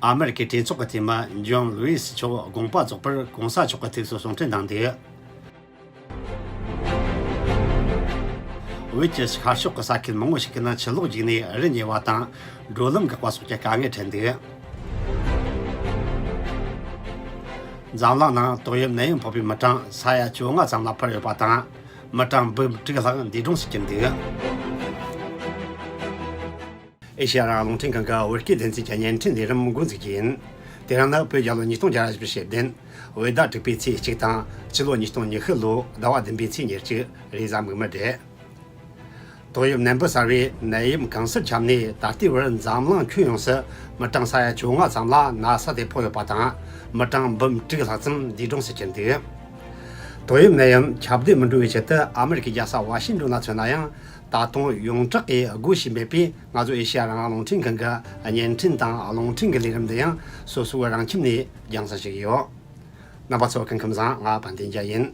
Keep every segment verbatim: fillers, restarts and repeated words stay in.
ཨ་མེ་རི་ཀའི་གྲོས་ཚོགས་ཀྱི་འཐུས་མི་ཇོན་ལུའི་སི་མཆོག་དགོངས་པ་རྫོགས་པར་གོང་ས་མཆོག་གི་ཐུགས་གསོ་གསུང་འཕྲིན་གནང་འདུག། བོད་ཀྱི་ཤར་ཕྱོགས་ཀྱི་ས་ཁུལ་མང་བོ་ཞིག་གི་ནང་ཆུ་ལོག་རྒྱུག་ནས་རི་ཉིལ་བ་དང་། འགྲོ་ལམ་འགག་པ་སོགས་ཀྱི་དཀའ་ངལ་འཕྲད་འདུག། འཛམ་གླིང་ནང་ཏོག་དབྱིབས་ནད་ཡམས་ཕོག་པའི་མི་གྲངས་ས་ཡ་བཅོ་ལྔ་ཙམ་ལ་འཕར་ཡོད་པ་དང་། མི་གྲངས་འབུམ་དྲུག་ལྷག་འདས་གྲོངས་སུ་གྱུར་འདུག། ཨེ་ཤེ་ཡ་རང་དབང་རླུང་འཕྲིན་ཁང་གི་བོད་སྐད་སྡེ་ཚན་གྱི་བརྙན་འཕྲིན་ལས་རིམ་འགོ་འཛུགས་རྒྱུ་ཡིན། དེ་རིང་ནི་བོད་རྒྱལ་ལོ་ཉིས་སྟོང་བརྒྱ་ར་བཞི་བཅུ་ཞེ་བདུན། བོད་ཟླ་དྲུག་པའི་ཚེས་གཅིག་དང་། སྤྱི་ལོ་ཉིས་སྟོང་ཉི་ཤུ་ལོའི་ཟླ་བ་བདུན་པའི་ཚེས་ཉེར་གཅིག། རེས་གཟའ་མིག་དམར་རེད། ཏོག་དབྱིབས་ནད་འབུ་གསར་བའི་ནད་ཡམས་གང་སར་ཁྱབ་ནས། ད་ལྟའི་བར་འཛམ་གླིང་ཁྱོན་ཡོངས་སུ་མི་གྲངས་ས་ཡ་བཅོ་ལྔ་ཙམ་ལ་ན་ཚ་དེ་ཕོག་ཡོད་པ་དང་། མི་གྲངས་འབུམ་དྲུག་ལྷག་ཙམ་འདས་གྲོངས་སུ་གྱུར་འདུག། ཏོག་དབྱིབས་ནད་ཡམས་ཁྱབ་གདལ་མི་འགྲོ་བའི་ཆེད་དུ། ཨ་མེ་རི་ཀའི་རྒྱལ་ས་ཝ་ཤིང་ཏོན་ལ་མཚོན་ན་ཡང་། ད་དུང་ཡོངས་གྲགས་ཀྱི་སྒོ་ཞིག་མེད་པས། ང་ཚོ་ཨེ་ཤེ་ཡ་རང་དབང་རླུང་འཕྲིན་ཁང་གི་བརྙན་འཕྲིན་དང་རླུང་འཕྲིན་གྱི་ལས་རིམ་འདི་ཡང་སོ་སོའི་རང་ཁྱིམ་ནས་རྒྱང་སྲིང་བྱེད་ཀྱི་ཡོད། རྣམ་པ་ཚོ་སྐུ་ཁམས་བཟང་། ང་དཔལ་ལྡན་རྒྱལ་ཡིན།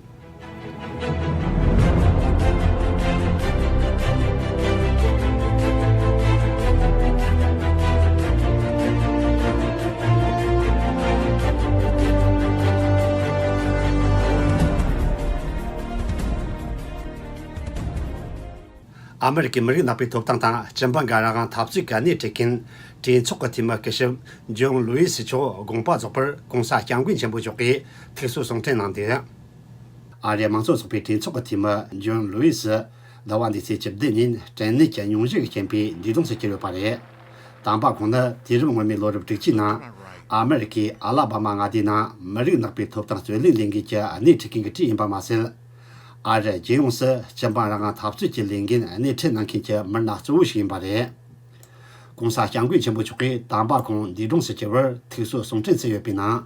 ཨ་མེ་རི་ཀའི་མི་རིགས་ནག་པའི་ཐོབ་ཐང་དང་སྤྱི་འབངས་ཀྱི་རང་དབང་འཐབ་རྩོད་ཀྱི་སྣེ་ཁྲིད་མཁན། གྲོས་ཚོགས་ཀྱི་འཐུས་མི་སྐུ་ཞབས་ཇོན་ལུའི་སི་མཆོག་དགོངས་པ་རྫོགས་པར་གོང་ས་སྐྱབས་མགོན་ཆེན་པོ་མཆོག་གིས་ཐུགས་གསོ་གསུང་འཕྲིན་གནང་འདུག། ཨ་རིའི་དམངས་གཙོ་ཚོགས་པའི་གྲོས་ཚོགས་ཀྱི་འཐུས་མི་ཇོན་ལུའི་སི་ཟླ་བ་འདིའི་ཚེས་བཅུ་བདུན་ཉིན་སྐྲན་ནད་ཀྱི་སྙུང་གཞི་གིས་རྐྱེན་པས་འདས་གྲོངས་སུ་གྱུར་ཡོད་པ་རེད། དམ་པ་ཁོང་ནི་དུས་རབས་སྔོན་མའི་ལོ་རབས་དྲུག་ཅུའི་ནང་ཨ་མེ་རི་ཀའི་ཨ་ལ་བྷ་མ་མངའ་སྡེའི་ནང་མི་རིགས་ནག་པའི་ཐོབ་ཐང་རྩོད་ལེན་ལས་འགུལ་གྱི་སྣེ་ཁྲིད་མཁན་གྱི་གྲས་ཡིན་པ་མ་ཟད། ཨ་རི་རྒྱལ་ཡོངས་སུ་སྤྱི་འབངས་རང་དབང་འཐབ་རྩོད་ཀྱི་ལས་འགན་སྣེ་ཁྲིད་གནང་མཁན་གྱི་མི་སྣ་གཙོ་བོ་ཞིག་ཡིན་པ་རེད། གོང་ས་སྐྱབས་མགོན་ཆེན་པོ་མཆོག་གིས་དམ་པ་ཁོང་འདས་གྲོངས་སུ་གྱུར་བར་ཐུགས་གསོ་གསུང་འཕྲིན་བསྩལ་ཡོད་པའི་ནང་།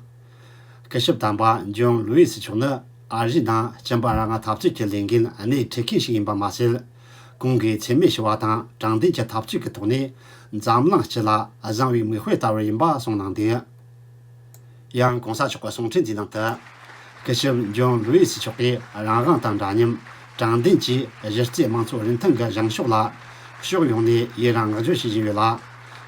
སྐུ་ཞབས་དམ་པ་ཇོན་ལུའི་སི་མཆོག་ནི་ཨ་རིའི་ནང་སྤྱི་འབངས་རང་དབང་འཐབ་རྩོད་ཀྱི་ལས་འགན་སྣེ་ཁྲིད་མཁན་ཞིག་ཡིན་པ་མ་ཟད། ཁོང་གིས་འཚེ་མེད་ཞི་བ་དང་དྲང་བདེན་གྱི་འཐབ་རྩོད་ཀྱི་ཐོག་ནས་འཛམ་གླིང་སྤྱི་ལ་བཟང་བའི་མིག་དཔེ་ལྟ་བུ་ཡིན་པ་གསུངས་གནང་འདུག། ཡང་གོང་ས་མཆོག་གི་གསུང་འཕྲིན་དེའི་ནང་དུ། སྐུ་ཞབས་ཇོན་ལུའི་སི་མཆོག་གིས་རང་དབང་དང་འདྲ་མཉམ། དྲང་བདེན་བཅས་གཞི་རྩའི་དམངས་གཙོ་རིན་ཐང་གི་བཞེངས་ཕྱོགས་ལ་ཕྱོགས་ཡོངས་ནས་ཡི་རང་བསྔགས་བརྗོད་བྱེད་བཞིན་ཡོད་ལ།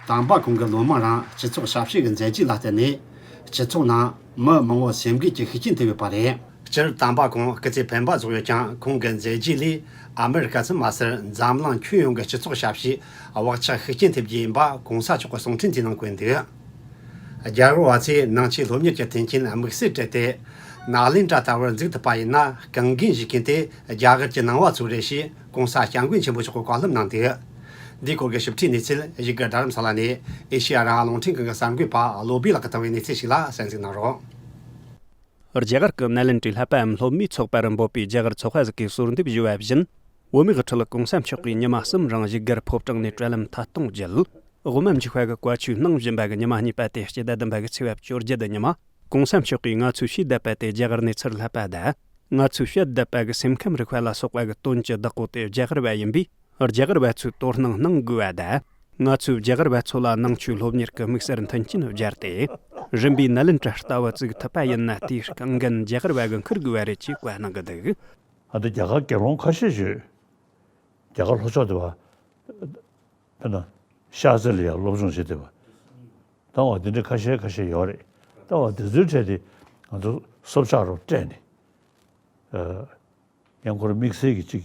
དམ་པ་ཁོང་གི་ལོ་མང་རིང་སྤྱི་ཚོགས་ཞབས་ཞུ་གི་མཛད་རྗེས་ལ་བརྟེན་ནས་སྤྱི་ཚོགས་ནང་མི་མང་བོ་སེམས་འགུལ་གྱི་ཤུགས་རྐྱེན་ཐེབས་ཡོད་པ་རེད། སྤྱིར་དམ་པ་ཁོང་སྐུ་ཚེ་འཕེན་པ་རྫོགས་ཡོད་ཀྱང་། ཁོང་གི་མཛད་རྗེས་ལས་ཨ་མེ་རི་ཀ་ཙམ་མ་ཟད། འཛམ་གླིང་ཁྱོན་ཡོངས་ཀྱི་སྤྱི་ཚོགས་ཞབས་ཞུའི་བག་ཆགས་ཤུགས་རྐྱེན་ཐེབས་རྒྱུ་ཡིན་པ་གོང་ས་མཆོག་གི་གསུང་འཕྲིན་དེའི་ནང་བཀོད་འདུག། རྒྱ་གར་བ་ཚོས་ནང་ཆོས་སློབ་གཉེར་གྱི་མཐུན་རྐྱེན་དམིགས་བསལ་སྤྲད་དེ། ནཱ་ལེནྡྲ་ལྟ་བུར་འཛུགས་ཐུབ་པ་ཡིན་ན། རྐང་འགན་བཞེས་མཁན་དེ་རྒྱ་གར་གྱི་ནང་པ་ཚོ་རེད་ཞེས་གོང་ས་སྐྱབས་མགོན་ཆེན་པོ་མཆོག་གིས་བཀའ་སློབ་གནང་འདུག། འདིའི་སྐོར་གྱི་ཞིབ་ཕྲའི་གནས་ཚུལ་ཡུ་གུར་རྡ་རམ་ས་ལ་ནས་ཨེ་ཤེ་ཡ་རང་དབང་རླུང་འཕྲིན་ཁང་གི་གསར་འགོད་པ་བློ་བྷེ་ལགས་ཀྱིས་བཏང་བའི་གནས་ཚུལ་ཞིག་ལ་གསན་གཟིགས་གནང་རོགས། རྒྱ་གར་གྱི་ནཱ་ལེནྡྲའི་བསླབ་པའམ་སློབ་མའི་ཚོགས་པར་འབོད་པའི་རྒྱ་གར་ཚོགས་པ་ཟིག་གིས་གསོལ་འདེབས་ཞུས་པ་བཞིན། བོད་མིའི་ཁྲོད་གོང་ས་མཆོག་གིས་ཉི་མ་གསུམ་རིང་བཞུགས་སྒར་ཕོ་བྲང་ནས་དྲ་ལམ་ཐད་གཏོང་བརྒྱུད། དབུ་མ་འཇིགས་པ་གི་བཀའ་ཆོས་གནང་བཞིན་པ་གི་ཉི་མ་གཉིས་པ་སྟེ། སྤྱི་ཟླ་བདུན་པ་གི་ཚེས་པ་བཅོ་བརྒྱད་ཉི་མ། གོང་ས་མཆོག་གིས་ང་ཚོས་ཕྱིས་བསྡད་པ་དེ་རྒྱ་གར་གནས་ཚུལ་བསླབ་པ་དང་། ང་ཚོས་བཤད་བསྡད་པ་གི་སེམས་ཁམས་རིག་པ་ལ་སོགས་པ་གི་དོན་གྱི་བདག་པོ་དེ་རྒྱ་གར་བ་ཡིན་པས། རྒྱ་གར་བ་ཚོས་དོ་སྣང་གནང་དགོས་པ་དང་། ང་ཚོས་རྒྱ་གར་བ་ཚོ་ལ་ནང་ཆོས་སློབ་གཉེར་གྱི་དམིགས་བསལ་མཐུན་རྐྱེན་སྦྱར་ཏེ། རིམ་པས་ནཱ་ལེནྡྲ་ལྟ་བུ་བཙུགས་ཐུབ་པ་ཡིན་ན། དེའི་རྐང་འགན་རྒྱ་གར་བ་གིས་འཁུར་དགོས་པ་རེད་ཅེས་བཀའ་གནང་གི་འདུག། ཨ། འདི་རྒྱ་གར་དགེ་སློང་ཁ་ཤས་ཤིག་རྒྱ་གར་ལྷོ་ཕྱོགས་དེ་བ། དཔེར་ན་ཤར་རྩེ་ལ་ཡང་སློབ་སྦྱོང་བྱེད་བསྡད་པ། ད་བ་དེ་འདྲ་ཁ་ཤས་ཁ་ཤས་ཡོད་རེད། ད་བ་དེ་ཚོའི་གྲས་དེ་ང་ཚོ་སྲོག་ཆགས་རོ་སྤྲད་ནས། ཨ། ཡང་ཁོ་རང་དམིགས་བསལ་གྱི་ཅིག་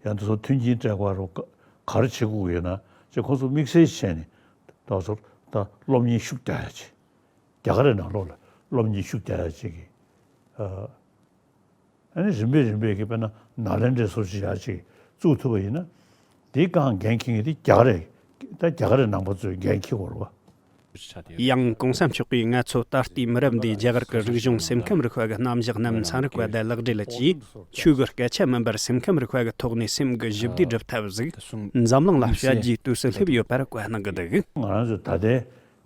ཡང་དེ་ཚོ་མཐུན་རྐྱེན་སྤྲད་དགོས་རོ། ག་རེ་བྱེད་དགོས་ཀྱི་ཡོད་ན་ཅེས་ཁོ་ཚོ་དམིགས་བསལ་བྱས་ནས། ད་བ་ཚོར་ད་སློབ་གཉེར་ཤུགས་རྒྱག་ཡ་ཅིག། རྒྱ་གར་རི་ནང་ལོགས་ལ་སློབ་གཉེར་ཤུགས་རྒྱག་ཡ་ཅིག་གི། ཨ། ཨ་ནི་རིམ་པས་རིམ་པས་ཀྱི་དཔེར་ན་ནཱ་ལེནྡྲའི་སོར་ཅིག་ཡར་ཅིག་བཙུགས་ཐུབ་པ་ཡིན་ན། དེའི་སྒང་འགན་འཁྱེར་མཁན་དེ་རྒྱ་གར་རེད། ད་རྒྱ་གར་རི་ནང་པ་ཚོས་འགན་འཁྱེར་དགོས་རེད་བ། ཡང་གོང་ས་མཆོག་གིས་ང་ཚོ་ད་ལྟའི་མི་རབས་འདིས་རྒྱ་གར་གྱི་རིག་གཞུང་སེམས་ཁམས་རིག་པ་གི་རྣམ་གཞག་རྣམས་ཚན་རིག་པ་དང་ལག་འབྲེལ་གྱིས། ཆོས་གི་སྐད་ཆ་མིན་པར་སེམས་ཁམས་རིག་པ་གི་ཐོག་ནས་སེམས་ཀྱི་ཞི་བདེ་སྒྲུབ་ཐབས་ཟིག་འཛམ་གླིང་ལ་བཤད་རྒྱུའི་དུས་སུ་སླེབས་ཡོད་པར་བཀའ་གནང་གི་འདུག། ང་རང་ཚོ་ད་ལྟའི་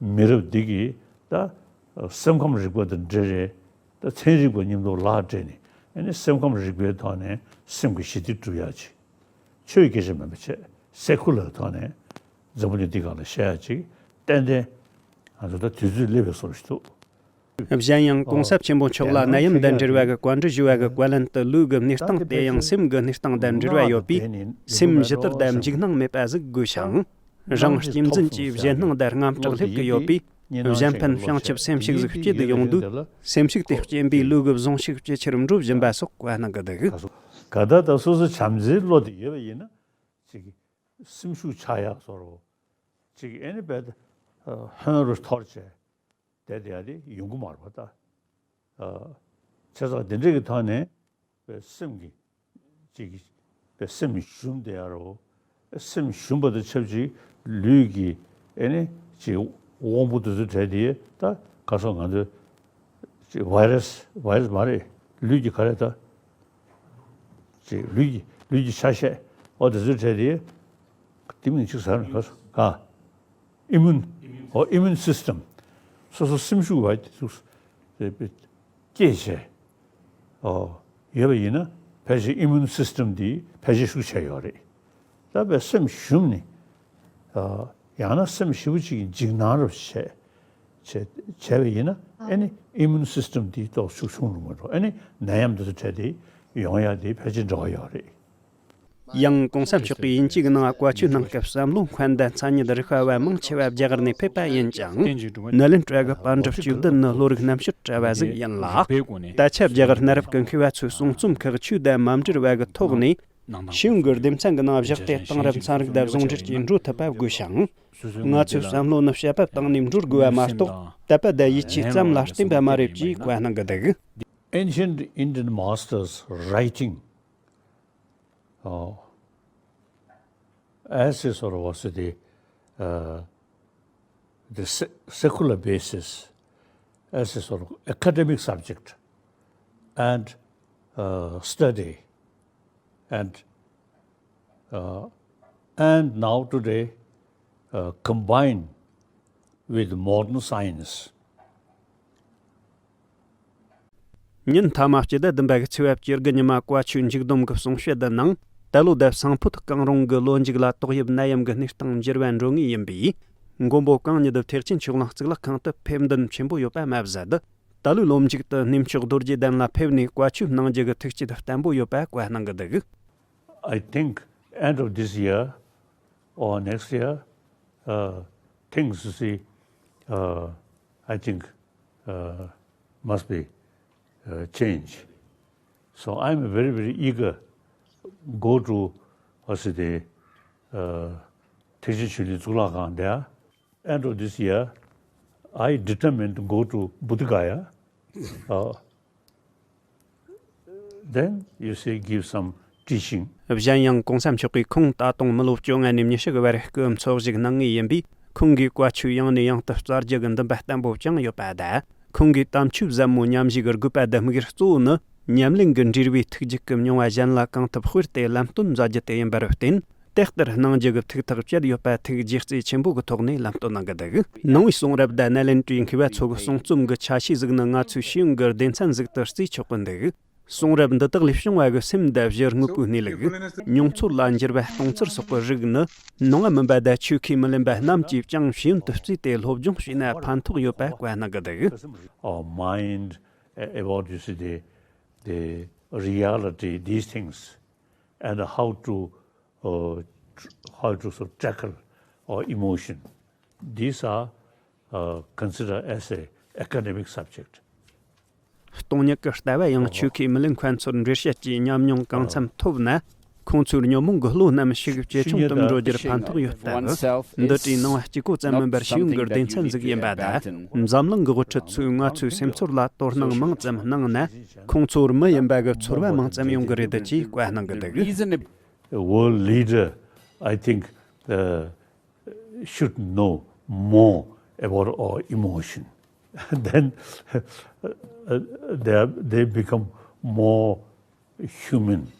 མི་རབས་འདི་གིས་ད་སེམས་ཁམས་རིག་པ་དང་འབྲེལ་རེད། ད་ཚན་རིག་པ་མཉམ་དུ་ལག་སྦྲེལ་ནས། ཨ་ནི་སེམས་ཁམས་རིག་པའི་ཐོག་ནས་སེམས་ཀྱི་ཞི་བདེ་སྒྲུབ་ཡག་ཅིག། ཆོས་སྐད་ཆ་མིན་པ་བྱས། སེ་ཁུ་ལར་ཐོག་ནས་འཛམ་བུ་གླིང་འདི་སྒང་ལ་བཤད་ཡག་ཅིག་ཏན་ཏན་ང་ཚོ་ད་དུས་ཚོད་སླེབས་པའི་བཟོ་ཞིག་འདུག། གཞན་ཡང་གོང་ས་ཆེན་པོ་མཆོག་ལ་ནད་ཡམས་དང་འབྲེལ་བ་གི་བཀའ་འདྲི་ཞུ་བ་གི་བཀའ་ལན་དུ། ལུས་ཀྱི་གནས་སྟངས་དེ་ཡང་སེམས་ཀྱི་གནས་སྟངས་དང་འབྲེལ་བ་ཡོད་པས། སེམས་ཞི་དུལ་དང་འཇིགས་སྣང་མེད་པ་ཟིག་དགོས་ཤིང་། རང་གཅེས་འཛིན་གྱི་བཞེད་སྣང་དང་རྔམ་སྐྲག་སླེབས་ཀྱི་ཡོད་པས། གཞན་ཕན་བྱང་ཆུབ་སེམས་ཤིག་ཟིག་སྐྱེ་སྟེ་ཡོང་དུས། སེམས་ཤུགས་དེ་སྐྱེན་པའི་ལུས་ཀྱི་གཟུངས་ཤུགས་ཇེ་ཆེར་འགྲོ་བཞིན་པ་སོགས་བཀའ་གནང་གི་འདུག། ག་ད་ད་སོ་སོ་བྱམས་བརྩེའི་བློ་དེ་ཡོད་པ་ཡིན་ན། ཅིག་སེམས་ཤུགས་ཆག་ཡག་བཟོ་འདྲ། ཅིག་ཨེ་ནི་བས་ཧོན་རུ་འཐོར་བྱས་བསྡད་བསྡད་ཡ་དེ་ཡོང་གི་མ་རེད་པ་ད། ཨ། བྱས་ཙང་དེ་འདྲས་ཀྱི་ཐོག་ནས་པའི་སེམས་ཀྱི་ཅིག་པའི་སེམས་ཞུམ་བསྡད་ཡ་རོ། སེམས་ཞུམ་པ་དང་ཆབས་ཅིག་ལུས་ཀྱི་ཨེ་ནི་ཅིག་དབང་པོ་དེ་ཚོ་བྲལ་ཏེ་ད་ག་སོགས་ང་ཚོས་ཅིག་ཝའི་རས་ཝའི་རས་མ་རེད། ལུས་ཀྱི་ག་རེ་ད། ཅིག་ལུས་ཀྱི་ལུས་ཀྱི་ཆ་ཤས་ཨོ་དེ་ཚོ་བྲལ་ཏེ། དེ་མིན་ཅིག་ཟེར་ན་ག་ས་ག་ཨི་མུན། ཨོ་ཨི་མུན་སིས་ཏམ། སོ་སོ་སེམས་ཤུགས་བ་དེ་ཚོ་སྐྱེད་བྱས། ཨོ་ཡོད་པ་ཡིན་ན་ཕལ་ཆེར་ཨི་མུན་སིས་ཏམ་འདི་ཕལ་ཆེར་ཤུགས་ཆེ་ཡོད་རེད། ད་པའི་སེམས་ཞུམ་ནས། ཨོ་ཡང་ན་སེམས་ཞེ་པོ་ཅིག་འཇིགས་སྣང་རུ་བྱས། བྱས་བྱས་པ་ཡིན་ན་ཨེ་ནི་ཨི་མུན་སིས་ཏམ་འདི་ཏོག་ཤུགས་ཆུང་རུ་མ་འགྲོ། ཨེ་ནི་ནད་ཡམས་འདི་ཚོ་འཕྲད་དེ་ཡོང་ཡ་དེ་ཕལ་ཆེར་འགྲོ་གི་ཡོད་རེད། ཡང་གོང་ས་མཆོག་གིས་དབྱིན་ཇིའི་ནང་བཀའ་ཆོས་གནང་སྐབས་བསམ་བློ་འཁོར་འདས་མཚན་ཉིད་རིག་པ་བ་མང་ཆེ་བ་རྒྱ་གར་ནས་ཕེབས་པ་ཡིན་ཀྱང་། ནཱ་ལེནྡྲ་གི་པཎ་གྲུབ་བཅུ་བདུན་ནི་བློ་རིག་རྣམ་དཔྱོད་བྲལ་བ་ཟིག་ཡིན་ལ། ད་ཆ་རྒྱ་གར་གནའ་རབས་ཀྱི་མཁས་པ་ཚོའི་གསུང་རྩོམ་ཁག་ཆོས་དང་མ་འབྲེལ་བ་གི་ཐོག་ནས། ཤེས་ཡོན་གྱི་སྡེ་ཚན་གྱི་ནང་བཞག་སྟེ་གཏིང་རབས་ཚན་རིག་དང་ཟུང་འབྲེལ་གྱིས་འགྲོ་ཐུབ་པ་དགོས་ཤིང་། ང་ཚོའི་བསམ་བློ་ནི་བཤད་པ་བཏང་ནས་འགྲོ་དགོས་པ་མ་གཏོགས་དད་པ་དང་ཡིད་ཆེས་ཙམ་ལ་བརྟེན་པ་མ་རེད་ཅེས་བཀའ་གནང་གི་འདུག། Ancient Indian masters writing, uh, as a sort of, what's the, uh, the se- secular basis, as a sort of academic subject and, uh, study, and, uh, and now today, uh, combined with modern science. ཉིན་མཐའ་མ་སྤྱི་ཟླ་བདུན་པ་གི་ཚེས་པ་བཅུ་དགུ་ཉི་མ་བཀའ་ཆོས་མཇུག་བསྡོམས་ཀྱི་གསུང་བཤད་འདི་ནང་། ད་ལོ་དང་སང་ཕོད་གང་རུང་གི་ལོ་མཇུག་ལ་ཏོག་དབྱིབས་ནད་ཡམས་ཀྱི་གནས་སྟངས་འགྱུར་བ་འགྲོ་ངེས་ཡིན་པས། མགོན་པོ་གང་ཉིད་ཐེག་ཆེན་ཆོས་གླིང་གཙུག་ལག་ཁང་དུ་ཕེབས་འདུན་ཆེན་པོ་ཡོད་པ་མ་ཟད། ད་ལོའི་ལོ་མཇུག་ཏུ་གནས་མཆོག་རྡོ་རྗེ་གདན་ལ་ཕེབས་ནས་བཀའ་ཆོས་གནང་རྒྱུ་གི་ཐུགས་བསྐྱེད་བརྟན་པོ་ཡོད་པ་བཀའ་གནང་གི་འདུག། I think end of this year or next year, uh, things, you see, uh, I think, uh, must be, uh, changed. So I'm very, very eager go to, what's it, the, uh, Thekchen Choehlin Tsuklak Kang there. End of this year, I determined to go to Bodh Gaya. Uh, then, you see, give some teaching. གཞན་ཡང་གོང་ས་མཆོག་གིས་ཁོང་ད་དུང་མི་ལོ་བཅོ་ལྔ་ནས་ཉི་ཤུ་གི་བར་སྐུ་འཚོ་བཞུགས་གནང་ངེས་ཡིན་པས། ཁོང་གིས་བཀའ་ཆོས་ཡང་ནས་ཡང་དུ་སྩལ་རྒྱུ་གི་འདུན་པ་བརྟན་པོ་བཅངས་ཡོད་པ་དང་། ཁོང་གིས་དམ་ཆོས་ཟབ་མོ་ཉམས་བཞེས་ཀྱི་དགོས་པ་དང་དམིགས་ཡུལ་གཙོ་བོ་ནི། ཉམས་ལེན་གྱི་འབྲས་བུའི་ཐུགས་རྒྱུད་ཀྱི་མྱོང་བ་གཞན་ལ་གང་ཐུབ་སྤེལ་ཏེ་ལམ་སྟོན་མཛད་རྒྱུ་དེ་ཡིན་པར་བརྟེན། དེ་ལྟར་གནང་རྒྱུ་གི་ཐུགས་ཐག་བཅད་ཡོད་པ་ཐུགས་རྗེ་བརྩེ་ཆེན་པོ་གི་ཐོག་ནས་ལམ་སྟོན་གནང་གི་འདུག། ནང་པའི་གསུང་རབ་དང་ནཱ་ལེནྡྲའི་མཁས་པ་ཚོ་གི་གསུང་རྩོམ་གྱི་ཆ་ཤས་ཟིག་ནི་ང་ཚོའི་ཤེས་ཡོན་གྱི་སྡེ་ཚན་ཟིག་ཏུ་བརྩིས་ཆོག་གི་འདུག། གསུང་རབ་འདི་དག་ལས་བྱུང་བ་གི་སེམས་དང་གཞི་དངོས་པོའི་གནས་ལུགས། མྱོང་ཚོར་ལ་འགྱུར་བ་གཏོང་ཚུལ་སོགས་ཀྱི་རིགས་ནི། ནང་པ་མིན་པ་དང་ཆོས་ཁས་མི་ལེན་པ་རྣམས་ཀྱིས་ཀྱང་ཤེས་ཡོན་དུ་བརྩིས་ཏེ་སློབ་སྦྱོང་བྱས་ན་ཕན་ཐོགས་ཡོད་པ་བཀའ་གནང་གི་འདུག། Our mind, uh, about, you see, the, the reality, these things, and how to, uh, tr- how to sort of tackle our emotion. These are, uh, considered as a academic subject. སྟོང་ཉིད་ཀྱི་ལྟ་བ་ཡང་ཆོས་ཁས་མི་ལེན་མཁན་ཚོར་འགྲེལ་བཤད་ཀྱི་ཉམས་མྱོང་གང་འཚམ་ཐོབ་ན། ཁོང་ཚོའི་ཉོན་མོངས་ཀྱི་བློ་རྣམས་ཞི་གི་ཇེ་ཆུང་དུ་འགྲོ་རྒྱུར་ཕན་ཐོགས་ཡོད་སྟབས། འདི་བྲིས་ནང་གཅིག་པོ་ཙམ་མིན་པར་ཤེས་ཡོན་གྱི་སྡེ་ཚན་ཟིག་ཡིན་པ་དང་། འཛམ་གླིང་གི་དབུ་ཁྲིད་ཚོས་ང་ཚོའི་སེམས་ཚོར་ལ་དོ་སྣང་མང་ཙམ་གནང་ན། ཁོང་ཚོར་མི་ཡིན་པ་གི་ཚོར་བ་མང་ཙམ་ཡོང་གི་རེད་ཅེས་བཀའ་གནང་གི་འདུག། A world leader, I think, uh, should know more about our emotion. Then, uh, they are, they become more human.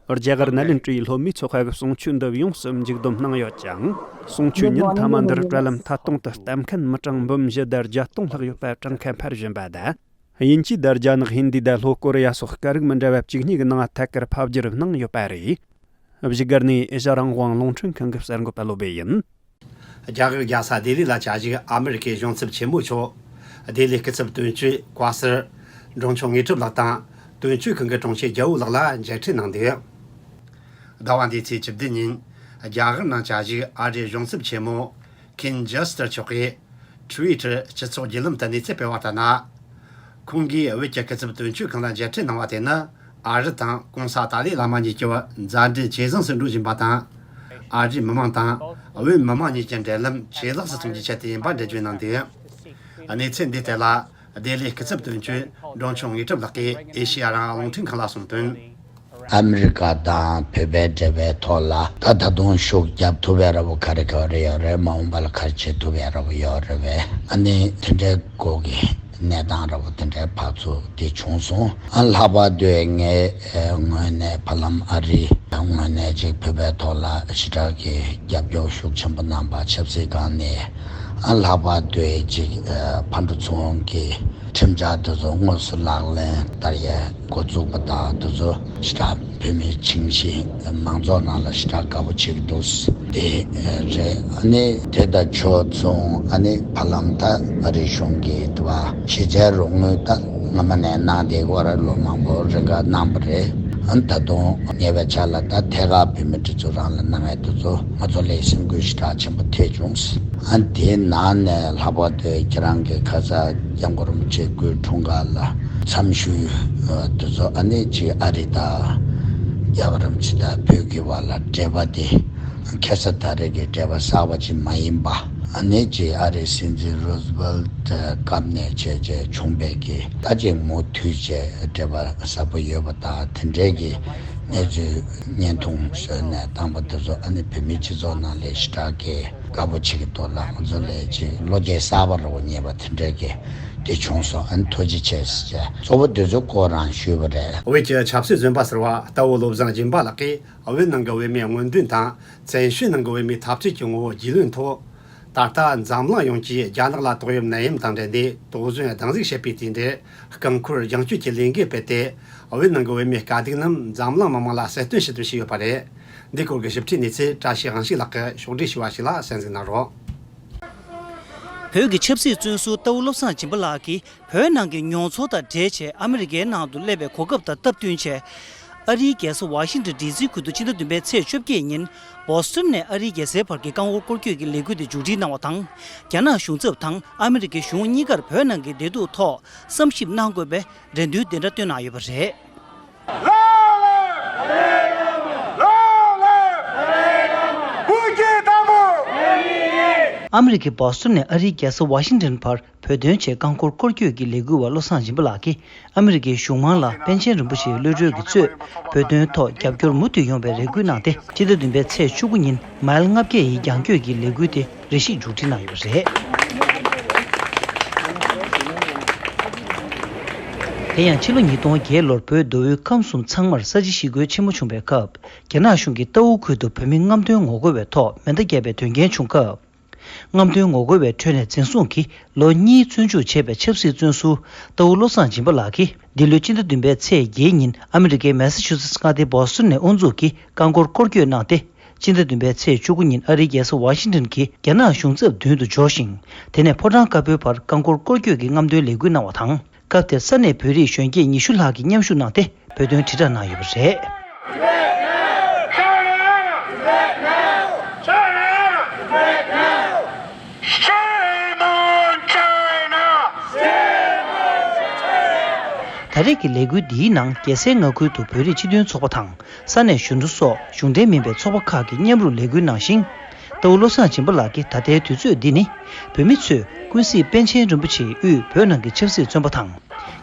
རྒྱ་གར་ནཱ་ལེནྡྲའི་སློབ་མའི་ཚོགས་ཁག་གིས་གསུང་ཆོས་འདི་ཡོངས་སུ་མཇུག་བསྡོམས་གནང་ཡོད་ཀྱང་། གསུང་ཆོས་ཉིན་མཐའ་མ་འདིར་དྲ་ལམ་མཐའ་སྟོང་དུ་གཏན་འཁེལ་མི་གྲངས་འབུམ་བཞི་དང་བརྒྱད་སྟོང་ལྷག་ཡོད་པ་གྲངས་ཀ་འཕར་བཞིན་པ་དང་། དབྱིན་ཇི་དང་རྒྱ་ནག་ཧིན་དི་དང་ལྷོ་ཀོ་རི་ཡ་སོགས་སྐད་རིགས་མི་འདྲ་བ་བཅུ་གཉིས་ཀྱི་ནང་ཐད་ཀར་ཕབ་བསྒྱུར་གནང་ཡོད་པ་རེད། བཞུགས་སྒར་ནས་ཨེ་ཤ་རང་དབང་རླུང་འཕྲིན་ཁང་གི་གསར་འགོད་པ་བློ་བྷེ་ཡིན། རྒྱ་གར་རྒྱལ་ས་ལྡི་ལི་ལ་བཅའ་བཞུགས་ཨ་མི་རི་ཀའི་གཞུང་ཚབ་ཆེན་མོ་མཆོག་ལྡི་ལི་སྐུ་ཚབ་དོན་གཅོད་བཀའ་ཟུར་འབྲོང་ཆུང་དངོས་གྲུབ་ལགས་དང་། དོན་གཅོད་ཁང་གི་དྲུང་ཆེ་རྒྱལ་བོ་ལགས་ལ་མཇལ་འཕྲད་གནང་འདུག། ཟླ་བ་འདིའི་ཚེས་བཅུ་བདུན་ཉིན་རྒྱ་གར་ནང་བཅའ་བཞུགས་ཨ་རིའི་གཞུང་ཚབ་ཆེན་མོ་ཁིན་ཇེ་སི་ཊར་མཆོག་གིས་ Twitter་སྤྱི་ཚོགས་བརྒྱུད་ལམ་དུ་གནས་ཚུལ་སྤེལ་བ་ལྟར་ན། ཁོང་གིས་བོད་ཀྱི་སྐུ་ཚབ་དོན་གཅོད་ཁང་ལ་མཇལ་འཕྲད་གནང་བ་དེ་ནི། ཨ་རི་དང་གོང་ས་ཏཱ་ལའི་བླ་མ་གཉིས་ཀྱི་བར་མཛའ་འབྲེལ་ཇེ་བཟང་དུ་འགྲོ་བཞིན་པ་དང་། ཨ་རིའི་མི་མང་དང་བོད་མི་མང་གཉིས་ཀྱི་འབྲེལ་ལམ་ཇེ་ལེགས་སུ་གཏོང་རྒྱུའི་ཆེད་དུ་ཡིན་པ་འགྲེལ་བརྗོད་གནང་འདུག། གནས་ཚུལ་འདིའི་ཐད་ལ། ལྡི་ལིའི་སྐུ་ཚབ་དོན་གཅོད་འབྲོང་ཆུང་དངོས་གྲུབ་ལགས་ཀྱིས་ཨེ་ཤེ་ཡ་རང་དབང་རླུང་འཕྲིན་ཁང་ལ་གསུངས་དོན། ཨ་མི་རི་ཀ་དང་བོད་པའི་འབྲེལ་བའི་ཐོག་ལ་ད་ད་དུང་ཤུགས་རྒྱབ་ཐུབ་ཡ་འདྲ་པོ་ག་རེ་ག་རེ་ཡོད་རེད། མ་འོངས་པ་ལ་ག་རེ་བྱེད་ཐུབ་ཡ་འདྲ་པོ་ཡོད་རེད་པས། ཨ་ནི་དེ་འདྲའི་སྐོར་གྱི་གནས་སྟངས་འདྲ་པོ་དེ་འདྲའི་ཕར་ཚུར་དེ་བྱུང་སོང་། ཨ་ལྷག་པར་དུ་ངའི་ངོས་ནས་ཧྥ་ལམ་ཨ་རིའི་ངོས་ནས་ཅིག་བོད་པའི་ཐོག་ལ་ཞེ་དྲག་གི་རྒྱབ་སྐྱོར་ཤུགས་ཆེན་པོ་གནང་པ་ཆབ་སྲིད་སྒང་ནས། ཨ་ལྷག་པར་དུ་ཅིག་ཕར་འགྲོ་ཚུར་འོང་གི་ཁྲིམས་འཆར་དེ་ཚོ་དངོས་སུ་ལག་ལེན་བསྟར་ཡས་འགོ་བཙུགས་པ་དང་དེ་ཚོ་ཞེ་དྲག་བོད་མི་ཆིངས་བཞིན་མང་ཚོགས་ནང་ལ་ཞེ་དྲག་དགའ་པོ་བྱེད་ཀྱི་འདུག། དེ་རེད། ཨ་ནི་དེ་དང་ཕྱོགས་མཚུངས་ཨ་ནི་ཧྥ་ལམ་ད་ཨ་རིའི་གཞུང་གིས་དེ་བ་གཞི་རྩའི་རོགས་དངུལ་ད་སྔ་མ་ནས་གནང་བསྡད་ཡོད་རེད། ལོ་མང་པོ་རིང་ག་གནང་པ་རེད། ཨ་ནི་ད་དུང་ཉེ་བའི་ཆར་ལ་ད་ཐད་ཀར་བོད་མི་དེ་ཚོ་རང་ལ་གནང་ཡས་དེ་ཚོ་ང་ཚོ་ལ་སེམས་འགུལ་ཞེ་དྲག་ཆེན་པོ་ཐེབས་བྱུང་། ཨ་ནི་དེའི་ནང་ནས་ལྷག་པར་དུ་ཁྱེད་རང་གི་ཁ་ས་སྐྱབས་མགོན་རིན་པོ་ཆེ་སྐུའི་འཁྲུངས་སྐར་ལ་འཚམས་ཞུས་དེ་ཚོ་ཨ་ནི་ཅིག་ཨ་རི་དང་རྒྱལ་བ་རིན་པོ་ཆེ་དང་བོད་ཀྱི་བར་ལ་འབྲེལ་བ་དེ་ཁ་ས་ད་རེས་ཀྱི་འབྲེལ་བ་གསར་པ་ཅིག་མ་ཡིན་པ། ཨ་ནི་ཅིག་ཨ་རིའི་སྲིད་འཛིན་རུ་ཛི་ཝེལ་ཏི་སྐབས་ནས་བྱས་བྱས་བྱུང་བའི་གི་ད་ཅིག་མུ་མཐུད་བྱས་འབྲེལ་བ་གསར་པ་ཡོད་པ་དང་དེ་འདྲའི་གི་གནས་ཚུལ་བརྙན་ཐུང་བཟོས་ནས་བཏང་པ་དེ་ཚོ་ཨ་ནི་བོད་མིའི་སྤྱི་ཚོགས་ནང་ལ་ཞེ་དྲག་གི་དགའ་པོ་བྱེད་ཀྱི་འདུག་ལ། ང་ཚོ་ལ་ཅིག་བློ་སྐྱེད་གསར་པ་རུ་རྙེད་པ་དེ་འདྲའི་གི་དེ་བྱུང་སོང་། ཨ་ནི་ཐུགས་རྗེ་ཆེ་ཟེར་བྱས་གཙོ་བོ་དེ་ཚོ་སྐོར་རང་ཞུས་པ་རེད། བོད་ཀྱི་ཆབ་སྲིད་བཙོན་པ་ཟུར་པ་རྟ་བོ་བློ་བཟང་སྦྱིན་པ་ལགས་ཀྱིས་བོད་ནང་གི་བོད་མིའི་དངོས་འབྲེལ་དང་བཙན་བྱོལ་ནང་གི་བོད་མིའི་འཐབ་རྩོད་ཀྱི་ངོ་བོ་རྒྱུས་ལོན་ཐོག་ད་ལྟ་འཛམ་གླིང་ཡོངས་ཀྱིས་རྒྱ་ནག་ལ་ཏོག་དབྱིབས་ནད་ཡམས་དང་འབྲེལ་ཏེ་དོགས་ཟོན་སྡང་ཟུག་བྱེད་པའི་དུས་འདིར། རྐང་འཁོར་རྒྱང་སྐྱོད་ཀྱི་ལས་འགུལ་སྤེལ་ཏེ། བོད་ནང་གི་བོད་མིའི་དཀའ་སྡུག་རྣམས་འཛམ་གླིང་མི་མང་ལ་གསལ་སྟོན་བྱེད་ཐབས་བྱས་ཡོད་པ་རེད། འདི་སྐོར་གྱི་ཞིབ་ཕྲའི་གནས་ཚུལ་བཀྲ་ཤིས་དབང་ཕྱུག་ལགས་ཀྱིས་ཕྱོགས་སྒྲིག་ཞུས་པ་ཞིག་ལ་གསན་གཟིགས་གནང་རོགས། བོད་ཀྱི་ཆབ་སྲིད་བཙོན་ཟུར་རྟ་བོ་བློ་བཟང་སྦྱིན་པ་ལགས་ཀྱིས་བོད་ནང་གི་མྱོང་ཚོར་དང་འབྲེལ་བྱས་ཨ་མི་རི་ཀའི་ནང་དུ་སླེབས་པའི་གོ་སྐབས་དང་སྟབས་བསྟུན་བྱས། ཨ་རིའི་རྒྱལ་ས་ཝ་ཤིང་ཊོན་ཌི་སི་ཁུལ་དུ་ཕྱི་ཟླ་བདུན་པའི་ཚེས་བཅོ་བརྒྱད་ཉིན་བོ་སི་ཊོན་ནས་ཨ་རིའི་རྒྱལ་སའི་བར་གྱི་རྐང་འཁོར་སྐོར་སྐྱོད་ཀྱི་ལས་འགུལ་དེ་མཇུག་སྒྲིལ་གནང་བ་དང་། རྒྱ་ནག་གཞུང་ཚབ་དང་ཨ་མི་རི་ཀའི་གཞུང་གཉིས་ཀར་བོད་ནང་གི་བདེ་སྡུག་ཐོག་བསམ་ཞིབ་གནང་དགོས་པའི་རེ་འདུན་དེ་འདྲ་བཏོན་གནང་ཡོད་པ་རེད། Long live! Long live! བོད་ཀྱི་དམ་པ། ཨ་མི་རི་ཀའི་བོ་སི་ཊོན་ནས་ཨ་རིའི་རྒྱལ་ས་ཝ་ཤིང་ཊོན་བར་བོད་དོན་ཆེད་རྐང་འཁོར་སྐོར་སྐྱོད་ཀྱི་ལས་འགུལ་བ་བློ་བཟང་སྦྱིན་པ་ལགས་ཀྱིས་ཨ་མི་རི་ཀའི་གཞུང་མང་ལ་པཎ་ཆེན་རིན་པོ་ཆེའི་བློ་གྲོས་ཀྱིས་གཙོས་བོད་དོན་ཐོག་རྒྱབ་སྐྱོར་མུ་མཐུད་ཡོང་བའི་རེ་སྐུལ་གནང་སྟེ། ཕྱི་ཟླ་བདུན་པའི་ཚེས་བཅུ་དགུ་ཉིན་མའིལ་ལྔ་བརྒྱ་ཡི་རྒྱང་སྐྱོད་ཀྱི་ལས་འགུལ་དེ་རེ་ཞིག་མཇུག་སྒྲིལ་གནང་ཡོད་པ་རེད། དེ་ཡང་ཕྱི་ལོ་ཉིས་སྟོང་བརྒྱད་ལོར་བོད་མདོ་དབུས་ཁམས་གསུམ་ཚང་མར་ས་བྱི་ཞི་རྒོལ་ཆེན་མོ་བྱུང་བའི་སྐབས། རྒྱ་ནག་གཞུང་གིས་རྟའུ་ཁུལ་དུ་བོད་མི་རྔམ་སྟོན་ངོ་རྒོལ་བའི་ཐོག་མེ་མདའ་བརྒྱབ་པའི་དོན་རྐྱེན་བྱུང་སྐབས། རྔམ་སྟོན་ངོ་རྒོལ་བའི་ཁྲོད་ནས་འཛིན་བཟུང་གིས་ལོ་གཉིས་བཙོན་འཇུག་བྱས་པའི་ཆབ་སྲིད་བཙོན་ཟུར་རྟའུ་བློ་བཟང་སྦྱིན་པ་ལགས་ཀྱིས་འདི་ལོའི་སྤྱི་ཟླ་བདུན་པའི་ཚེས་བརྒྱད་ཉིན་ཨ་མི་རི་ཀའི་མེ་ས་ཆུ་སེ་ཊི་མངའ་སྡེའི་བོ་སི་ཊོན་ནས་དབུ་འཛུགས་ཀྱིས་རྐང་འཁོར་སྐོར་སྐྱོད་གནང་སྟེ། ཕྱི་ཟླ་བདུན་པའི་ཚེས་བཅུ་དགུ་ཉིན་ཨ་རིའི་རྒྱལ་ས་ཝ་ཤིང་ཊོན་གྱི་རྒྱ་ནག་གཞུང་ཚབ་མདུན་དུ་འབྱོར་ཞིང་། དེ་ནས་ཕོ་བྲང་དཀར་པོའི་བར་རྐང་འཁོར་སྐོར་སྐྱོད་ཀྱི་རྔམ་སྟོན་ལས་འགུལ་གནང་བ་དང་། སྐབས་དེར་ས་གནས་བོད་རིགས་གཞོན་སྐྱེས་ཉི་ཤུ་ལྷག་གིས་མཉམ་ཞུགས་གནང་སྟེ་བོད་དོན་དྲིལ་བསྒྲགས་གནང་ཡོད་པ་རེད། ད་རེས་ཀྱི་ལས་འགུལ་འདིའི་ནང་རྒྱལ་སའི་མངའ་ཁུལ་དུ་བོད་རིགས་སྤྱི་མཐུན་ཚོགས་པ་དང་། ས་གནས་གཞོན་ནུ་སོགས་གཞུང་འབྲེལ་མིན་པའི་ཚོགས་པ་ཁག་གིས་མཉམ་རུབ་ལས་འགུལ་གནང་ཞིང་། རྟའུ་བློ་བཟང་སྦྱིན་པ་ལགས་ཀྱིས་ད་ལྟའི་དུས་ཚོད་འདི་ནི་བོད་མི་ཚོས་ཀུན་གཟིགས་པཎ་ཆེན་རིན་པོ་ཆེའི་དབུས་བོད་ནང་གི་ཆབ་སྲིད་བཙོན་པ་དང་།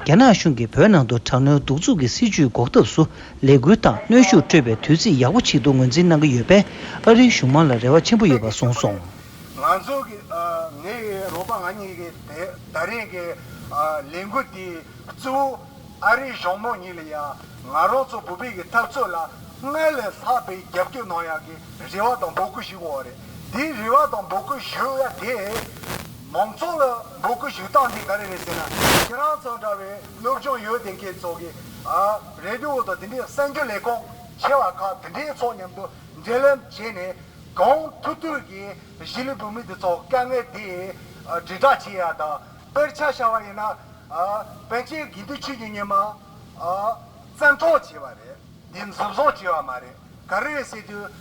རྒྱ་ནག་གཞུང་གིས་བོད་ནང་དུ་དྲག་གནོན་གདུག་རྩུབ་ཀྱི་སྲིད་བྱུས་འགོག་ཐབས་སུ་ལས་འགུལ་དང་གནོན་ཤུགས་སྤྲོད་པའི་དུས་ཚིགས་ཡག་པོ་ཞིག་ཏུ་ངོས་འཛིན་གནང་གི་ཡོད་པས་ཨ་རིའི་གཞུང་མང་ལ་རེ་བ་ཆེན་པོ་ཡོད་པ་གསུངས་སོང་། ང་ཚོ་གི་ཨ་ངའི་རོགས་པ་ང་གཉིས་ཀྱི་དེ་ད་རིང་གི་ཨ་ལས་འགུལ་དེ་གཙོ་བོ། ཨ་རིའི་གཞུང་མང་གཉིས་ལ་ཡང་ང་རང་ཚོ་བོད་པའི་གི་འཐབ་རྩོད་ལ་སྔར་ལས་ལྷག་པའི་རྒྱབ་སྐྱོར་གནང་ཡག་གི་རེ་བ་དང་འབོད་སྐུལ་ཞུ་དགོས་པ་རེད། དེའི་རེ་བ་དང་འབོད་སྐུལ་ཞུ་ཡ་དེ་མང་ཚོགས་ལ་འབོད་སྐུལ་ཞུ་སྟངས་དེ་ག་རེ་རེད་ཟེར་ན། ཁྱེད་རང་ཚོ་འདྲ་བའི་སློབ་སྦྱོང་ཡོད་བསྡད་མཁན་ཚོ་གི་ཨ་རེ་ཌི་ཡོ་དང་དེ་འདྲའི་གསར་འགྱུར་ལས་ཁུངས་ཆེ་བ་ཁག་དེ་འདྲའི་ཚོ་མཉམ་དུ་འབྲེལ་ལམ་བྱས་ནས་གང་ཐུབ་ཐུབ་ཀྱིས་གཞིས་ལུས་བོད་མི་དེ་ཚོ་དཀའ་ངལ་དེ་ཨ་དྲིལ་བསྒྲགས་བྱེད་ཡ་དང་། དཔེར་ཆ་བཞག་པ་ཡིན་ན། ཨ་པཎ་ཆེན་དགེ་འདུན་ཆོས་ཀྱི་ཉི་མ་ཨ་བཙན་འཕྲོག་བྱས་པ་རེད། འདི་འཛིན་བཟུང་བྱས་པ་མ་རེད། ག་རེ་རེད་ཟེར་དུས་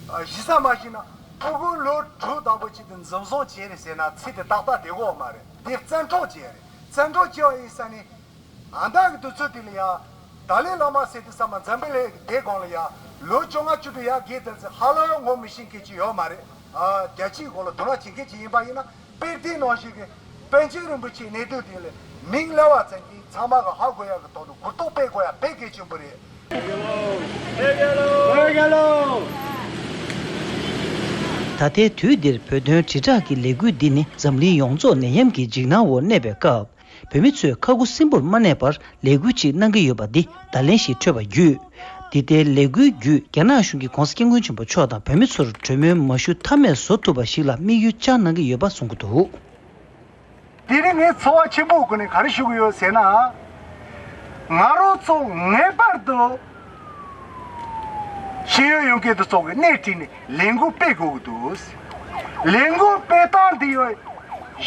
ཨ་གཞི་རྩ་མ་ཤེས་ན་ ཕྲུ་གུ་ལོ་དྲུག་དང་པོ་གཅིག་ཏུ་འཛིན་བཟུང་བྱས་རེད་ཟེར་ན་ཚིག་དེ་ཏག་ཏག་བསྡད་ཀྱི་ཡོད་མ་རེད། དེ་བཙན་འཕྲོག་བྱས་རེད། བཙན་འཕྲོག་བྱས་པ་ཡིན་ས་ནི། ཨ་མདའ་གི་དུས་ཚོད་དེ་ལ་ཡ། ཏཱ་ལའི་བླ་མ་ཟེར་དུས་ཙམ་པ་འཛམ་བུ་གླིང་དེ་སྒང་ལ་ཡ། ལོ་བཅོ་ལྔ་བཅུ་དྲུག་ཡར་བརྒལ་དུས་ཚོད་ཧ་ལམ་ངོ་མི་ཤེས་མཁན་ཅིག་ཡོད་མ་རེད། ཨ་རྒྱལ་སྤྱིའི་སྒང་ལ་དོ་སྣང་བྱེད་མཁན་ཅིག་ཡིན་པ་ཡིན་ན། དཔེ་དེ་ནང་བཞིན་གྱི་པཎ་ཆེན་རིན་པོ་ཆེའི་གནད་དོན་དེ་ལ་མིང་གླེང་བ་ཙམ་གྱིས་ཚང་མ་གི་ཧ་གོ་ཡག་གི་ཐོག་ཏུ་གོ་རྟོགས་སྤེལ་དགོས་ཡག་དཔེ་གལ་ཆེན་པོ་རེད། ད་ལྟའི་དུས་འདིར་བོད་དོན་དྲིལ་བསྒྲགས་ཀྱི་ལས་འགུལ་འདི་ནི་འཛམ་གླིང་ཡོངས་རྫོགས་ནད་ཡམས་ཀྱི་འཇིགས་སྣང་འོག་གནས་པའི་སྐབས། བོད་མི་ཚོས་ཁ་ཁུ་སིམ་པོར་མ་གནས་པར་ལས་འགུལ་ཅིག་གནང་གི་ཡོད་པ་འདི་བརྡ་ལན་ཞིག་འཕྲོད་པ་བརྒྱུད། འདི་ལྟའི་ལས་འགུལ་བརྒྱུད་རྒྱ་ནག་གཞུང་གིས་༸གོང་ས་༸སྐྱབས་མགོན་ཆེན་པོ་མཆོག་དང་བོད་མི་ཚོར་གྲོས་མོལ་མ་ཞུ་ཐབས་མེད་བཟོ་ཐུབ་པ་ཞིག་ལ་དམིགས་ཡུལ་བཅངས་གནང་གི་ཡོད་པ་གསུང་གི་འདུག། དེ་རིང་ངས་ཚོར་བ་ཆེན་པོའི་སྒོ་ནས་ག་རེ་ཞུ་གི་ཡོད་ཟེར་ན། ང་རང་ཚོ་ངེས་པར་དུ་ཤེས་ཡོན་ཡོད་མཁན་དེ་ཚོ་གི་སྣེ་ཁྲིད་ནས་ལས་འགུལ་སྤེལ་དགོས་ཀྱི་འདུག། ལས་འགུལ་སྤེལ་སྟངས་འདི་ཡང་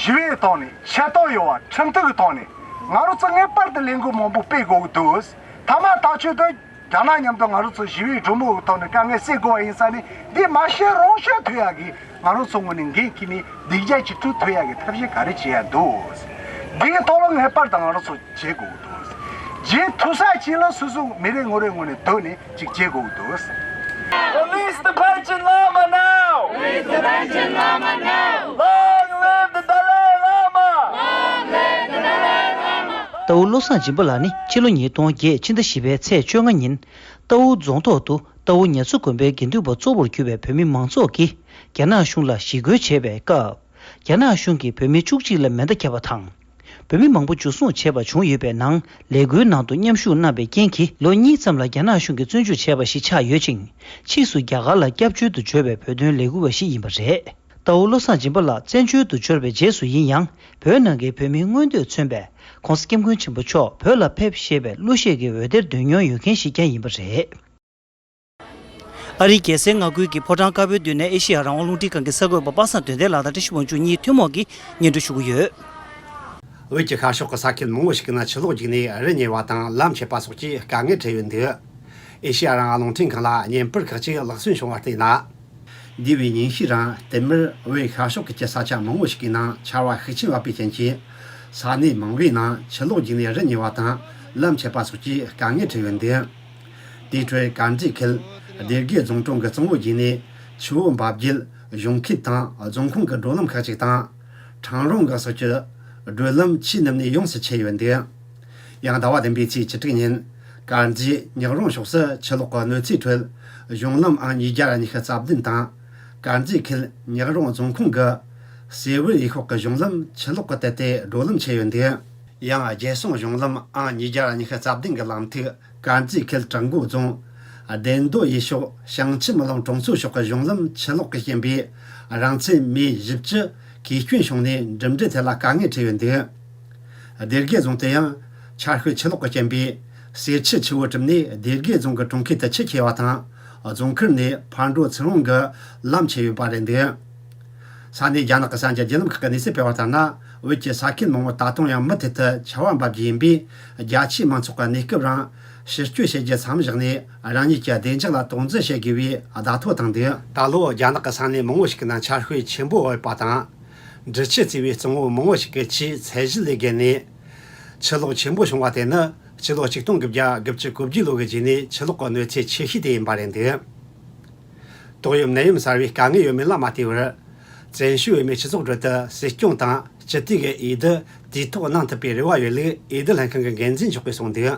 ཞི་བའི་ཐོག་ནས་ཤེས་རྟོགས་ཡོད་པ་ཁྲིམས་མཐུན་གྱི་ཐོག་ནས་ང་རང་ཚོ་ངེས་པར་དུ་ལས་འགུལ་མང་པོ་སྤེལ་དགོས་ཀྱི་འདུག། ཐ་མ་ཐག་ཆོད་དུ། རྒྱ་ནག་མཉམ་དུ་ང་རང་ཚོ་ཞི་བའི་གྲོས་མོལ་གྱི་ཐོག་ནས་དཀའ་ངལ་སེལ་དགོས་པ་ཡིན་ས་ནི་འདི་མ་ཤེས་རང་ཤེས་ཐུབ་ཡག་གི་ང་རང་ཚོ་ངོས་ནས་འགན་འཁྱེར་ནས་སྡིངས་ཆ་ཅིག་བསྐྲུན་ཐུབ་ཡག་གི་ཐབས་ཤེས་ག་རེ་བྱེད་ཡག་འདུག། འདིའི་ཐོག་ལ་ངེས་པར་དུ་ང་རང་ཚོ་བྱེད་དགོས་ཀྱི་འདུག། བྱེད་ཐུབ་ས་ཅིག་ལ་སོ་སོ་མི་རེ་ངོ་རེ་ངོས་ནས་སྡོད་ནས་ཅིག་བྱེད་དགོས་ཀྱི་འདུག། Release the Panchen Lama now! Release the Panchen Lama now! Long live the Dalai Lama! Long live the Dalai Lama! རྟའུ་བློ་བཟང་སྦྱིན་པ་ལགས་ནི་ཕྱི་ལོ་ཉིས་སྟོང་བརྒྱད་ཕྱི་ཟླ་བཞི་པའི་ཚེས་བཅོ་ལྔ་ཉིན། རྟའུ་རྫོང་ཐོག་ཏུ་རྟའུ་ཉ་མཚོ་དགོན་པའི་དགེ་འདུན་པ་གཙོ་བོར་གྱུར་པའི་བོད་མི་མང་ཚོགས་ཀྱིས་རྒྱ་ནག་གཞུང་ལ་ཞི་རྒོལ་བྱས་པའི་སྐབས། རྒྱ་ནག་གཞུང་གིས་བོད་མི་བཅུ་གཅིག་ལ་མེ་མདའ་བརྒྱབ་པ་དང་། བོད་མི་མང་པོ་འཇུ་བཟུང་བྱས་པ་བྱུང་ཡོད་པའི་ནང་ལས་འགུལ་ནང་དུ་མཉམ་ཞུགས་གནང་པའི་རྐྱེན་གྱིས་ལོ་གཉིས་ཙམ་ལ་རྒྱ་ནག་གཞུང་གིས་བཙོན་འཇུག་བྱས་པ་ཞིག་ཆགས་ཡོད་ཅིང་། ཕྱིས་སུ་རྒྱ་གར་ལ་སྐྱབས་བཅོལ་དུ་འབྱོར་བའི་བོད་དོན་ལས་འགུལ་བ་ཞིག་ཡིན་པ་རེད། རྟའུ་བློ་བཟང་སྦྱིན་པ་ལགས་བཙན་བྱོལ་དུ་འབྱོར་བའི་རྗེས་སུ་ཡིན་ཡང་། བོད་ནང་གི་བོད་མིའི་མངོན་འདོད་མཚོན་པའི་༸གོང་ས་༸སྐྱབས་མགོན་ཆེན་པོ་མཆོག་བོད་ལ་ཕེབས་ཞེས་པའི་གླུ་གཞས་ཀྱི་འོད་སྡེར་འདོན་མྱོང་ཡོད་མཁན་ཞིག་ཀྱང་ཡིན་པ་རེད། ཨ་རིའི་རྒྱལ་སའི་མངའ་ཁུལ་གྱི་ཕོ་བྲང་དཀར་པོའི་མདུན་ནས་ཨེ་ཤེ་ཡ་རང་དབང་རླུང་འཕྲིན་ཁང་གི་གསར་འགོད་པ་པ་སངས་དོན་ལྡན་ལགས་དང་བཀྲ་ཤིས་དབང་ཕྱུག་གཉིས་ཐུན་མོང་གིས་སྙན་སྒྲོན་ཞུ་གི་ཡོད། བོད་ཀྱི་ཤར་ཕྱོགས་ཀྱི་ས་ཁུལ་མང་པོ་ཞིག་ན་ཆུ་ལོག་རྒྱུག་ནས་རི་ཉིལ་བ་དང་ལམ་ཆད་པ་སོགས་ཀྱི་དཀའ་ངལ་འཕྲད་ཡོད་འདུག། ཨེ་ཤེ་ཡ་རང་དབང་རླུང་འཕྲིན་ཁང་ལ་བརྙན་པར་ཁག་ཅིག་ལག་སོན་བྱུང་བར་བལྟས་ན། འདས་པའི་ཉིན་ཤས་རིང་དེ་མུར་བོད་ཤར་ཕྱོགས་ཀྱི་ས་ཆ་མང་པོ་ཞིག་གི་ནང་ཆར་བ་ཤུགས་ཆེན་བབས་པའི་རྐྱེན་གྱིས། ས་གནས་མང་པོའི་ནང་ཆུ་ལོག་རྒྱུག་ནས་རི་ཉིལ་བ་དང་ལམ་ཆད་པ་སོགས་ཀྱི་དཀའ་ངལ་འཕྲད་ཡོད་འདུག། དེའི་ཁྲོད་དཀར་མཛེས་ཁུལ་སྡེ་དགེ་རྫོང་གྲོང་གི་གཙང་བོ་བརྒྱུད་ནས་ཆུ་བོ་འབབ་རྒྱུད་གཞུང་ཁུལ་དང་རྫོང་ཁོངས་ཀྱི་བགྲོད་ལམ་ཁག་ཅིག་དང་། ཁྲང་རོང་གི་སོགས་ཀྱི་བགྲོད་ལམ་ཆུས་བསྣུབས་ནས་ཡོངས་སུ་ཆད་ཡོད་འདུག། ཡང་ཟླ་བ་བདུན་པའི་ཚེས་བཅུ་དྲུག་ཉིན། དཀར་མཛེས་ཉག་རོང་ཕྱོགས་སུ་ཆུ་ལོག་གི་གནོད་འཚེའི་ཁྲོད་གཞུང་ལམ་ཨང་ཉིས་བརྒྱ་ཉི་ཤུ་རྩ་བདུན་དང་། དཀར་མཛེས་ཁུལ་ཉག་རོང་རྫོང་ཁོངས་ཀྱི་སེ་བོད་ཡུལ་ཤོག་གི་གཞུང་ལམ་ཆུ་ལོག་གིས་བཏུལ་ཏེ་བགྲོད་ལམ་ཆད་ཡོད་འདུག། ཡང་རྒྱལ་སྲུང་གཞུང་ལམ་ཨང་ཉིས་བརྒྱ་ཉི་ཤུ་རྩ་བདུན་གྱི་ལམ་ཐིག་དཀར་མཛེས་ཁུལ་བྲག་མགོ་རྫོང་། བདེ་མདོ་ཡུལ་ཤོག་བྱང་ཆུབ་རྨི་ལམ་གྲོང་ཚོའི་ཕྱོགས་ཀྱི་གཞུང་ལམ་ཆུ་ལོག་གིས་རྐྱེན་པས་རང་ཚད་མི་བཞི་བཅུ་གོ་སྐྱོན་བྱུང་ནས་འགྲིམ་འགྲུལ་ཐད་ལ་དཀའ་ངལ་འཕྲད་ཡོད་འདུག། སྡེ་དགེ་རྫོང་དུ་ཡང་ཆར་ཤུལ་ཆུ་ལོག་གི་རྐྱེན་པས་སེར་ཆུ་ཆུ་བོ་གྲུབ་ནས་སྡེ་དགེ་རྫོང་གི་གྲོང་ཁུལ་དུ་ཆུ་འཁྱིལ་བ་དང་། རྫོང་ཁུལ་ནས་ཕར་འགྲོ་ཚུར་འོང་གི་ལམ་ཆད་ཡོད་པ་རེད་འདུག། ས་གནས་རྒྱ་ནག་གི་གསར་འགྱུར་བརྒྱུད་ལམ་ཁག་གིས་གནས་ཚུལ་སྤེལ་བ་ལྟར་ན། བོད་ཀྱི་ས་ཁུལ་མང་པོར་ད་དུང་ཡང་མུ་མཐུད་དུ་ཆར་བ་འབབ་རྒྱུ་ཡིན་པས། རྒྱ་ཆེའི་མང་ཚོགས་ཀྱི་གནས་སྐབས་རིང་ཕྱིར་སྐྱོད་བྱེད་རྒྱུ་མཚམས་བཞག་ནས། རང་ཉིད་ཀྱི་བདེ་འཇགས་ལ་དོགས་འཛོལ་བྱེད་དགོས་པའི་བརྡ་ཐོ་བཏང་འདུག། ད་ལོ་རྒྱ་ནག་གི་ས་གནས་མང་པོ་ཞིག་གི་ནང་ཆར་ཤུལ་ཆེན་པོ་བབས་པ་དང་། འབྲི་ཆུ་བརྩིས་པའི་གཙང་བོ་མང་པོ་ཞིག་གི་ཆུའི་ཚད་གཞི་ལས་བརྒལ་ནས་ཆུ་ལོག་ཆེན་པོ་བྱུང་བ་དེ་ནི་སྤྱི་ལོ་ཆིག་སྟོང་དགུ་བརྒྱ་དགུ་བཅུ་གོ་བརྒྱད་ལོ་གི་རྗེས་ནས་ཆུ་ལོག་གི་གནོད་འཚེ་ཆེ་ཤོས་དེ་ཡིན་པ་རེད་འདུག། ཏོག་དབྱིབས་ནད་ཡམས་གསར་བའི་དཀའ་ངལ་ཡོད་མེད་ལ་མ་ལྟོས་པར། བཙན་བྱོལ་བོད་མིའི་སྤྱི་ཚོགས་ཁྲོད་དུ་སྲིད་སྐྱོང་དང་སྤྱི་འཐུས་ཀྱི་འོས་བསྡུ་དུས་ཐོག་གནང་ཐུབ་པའི་རེ་བ་ཡོད་ལུགས་འོས་བསྡུ་ལྷན་ཁང་གི་འགན་འཛིན་མཆོག་གིས་གསུངས་འདུག།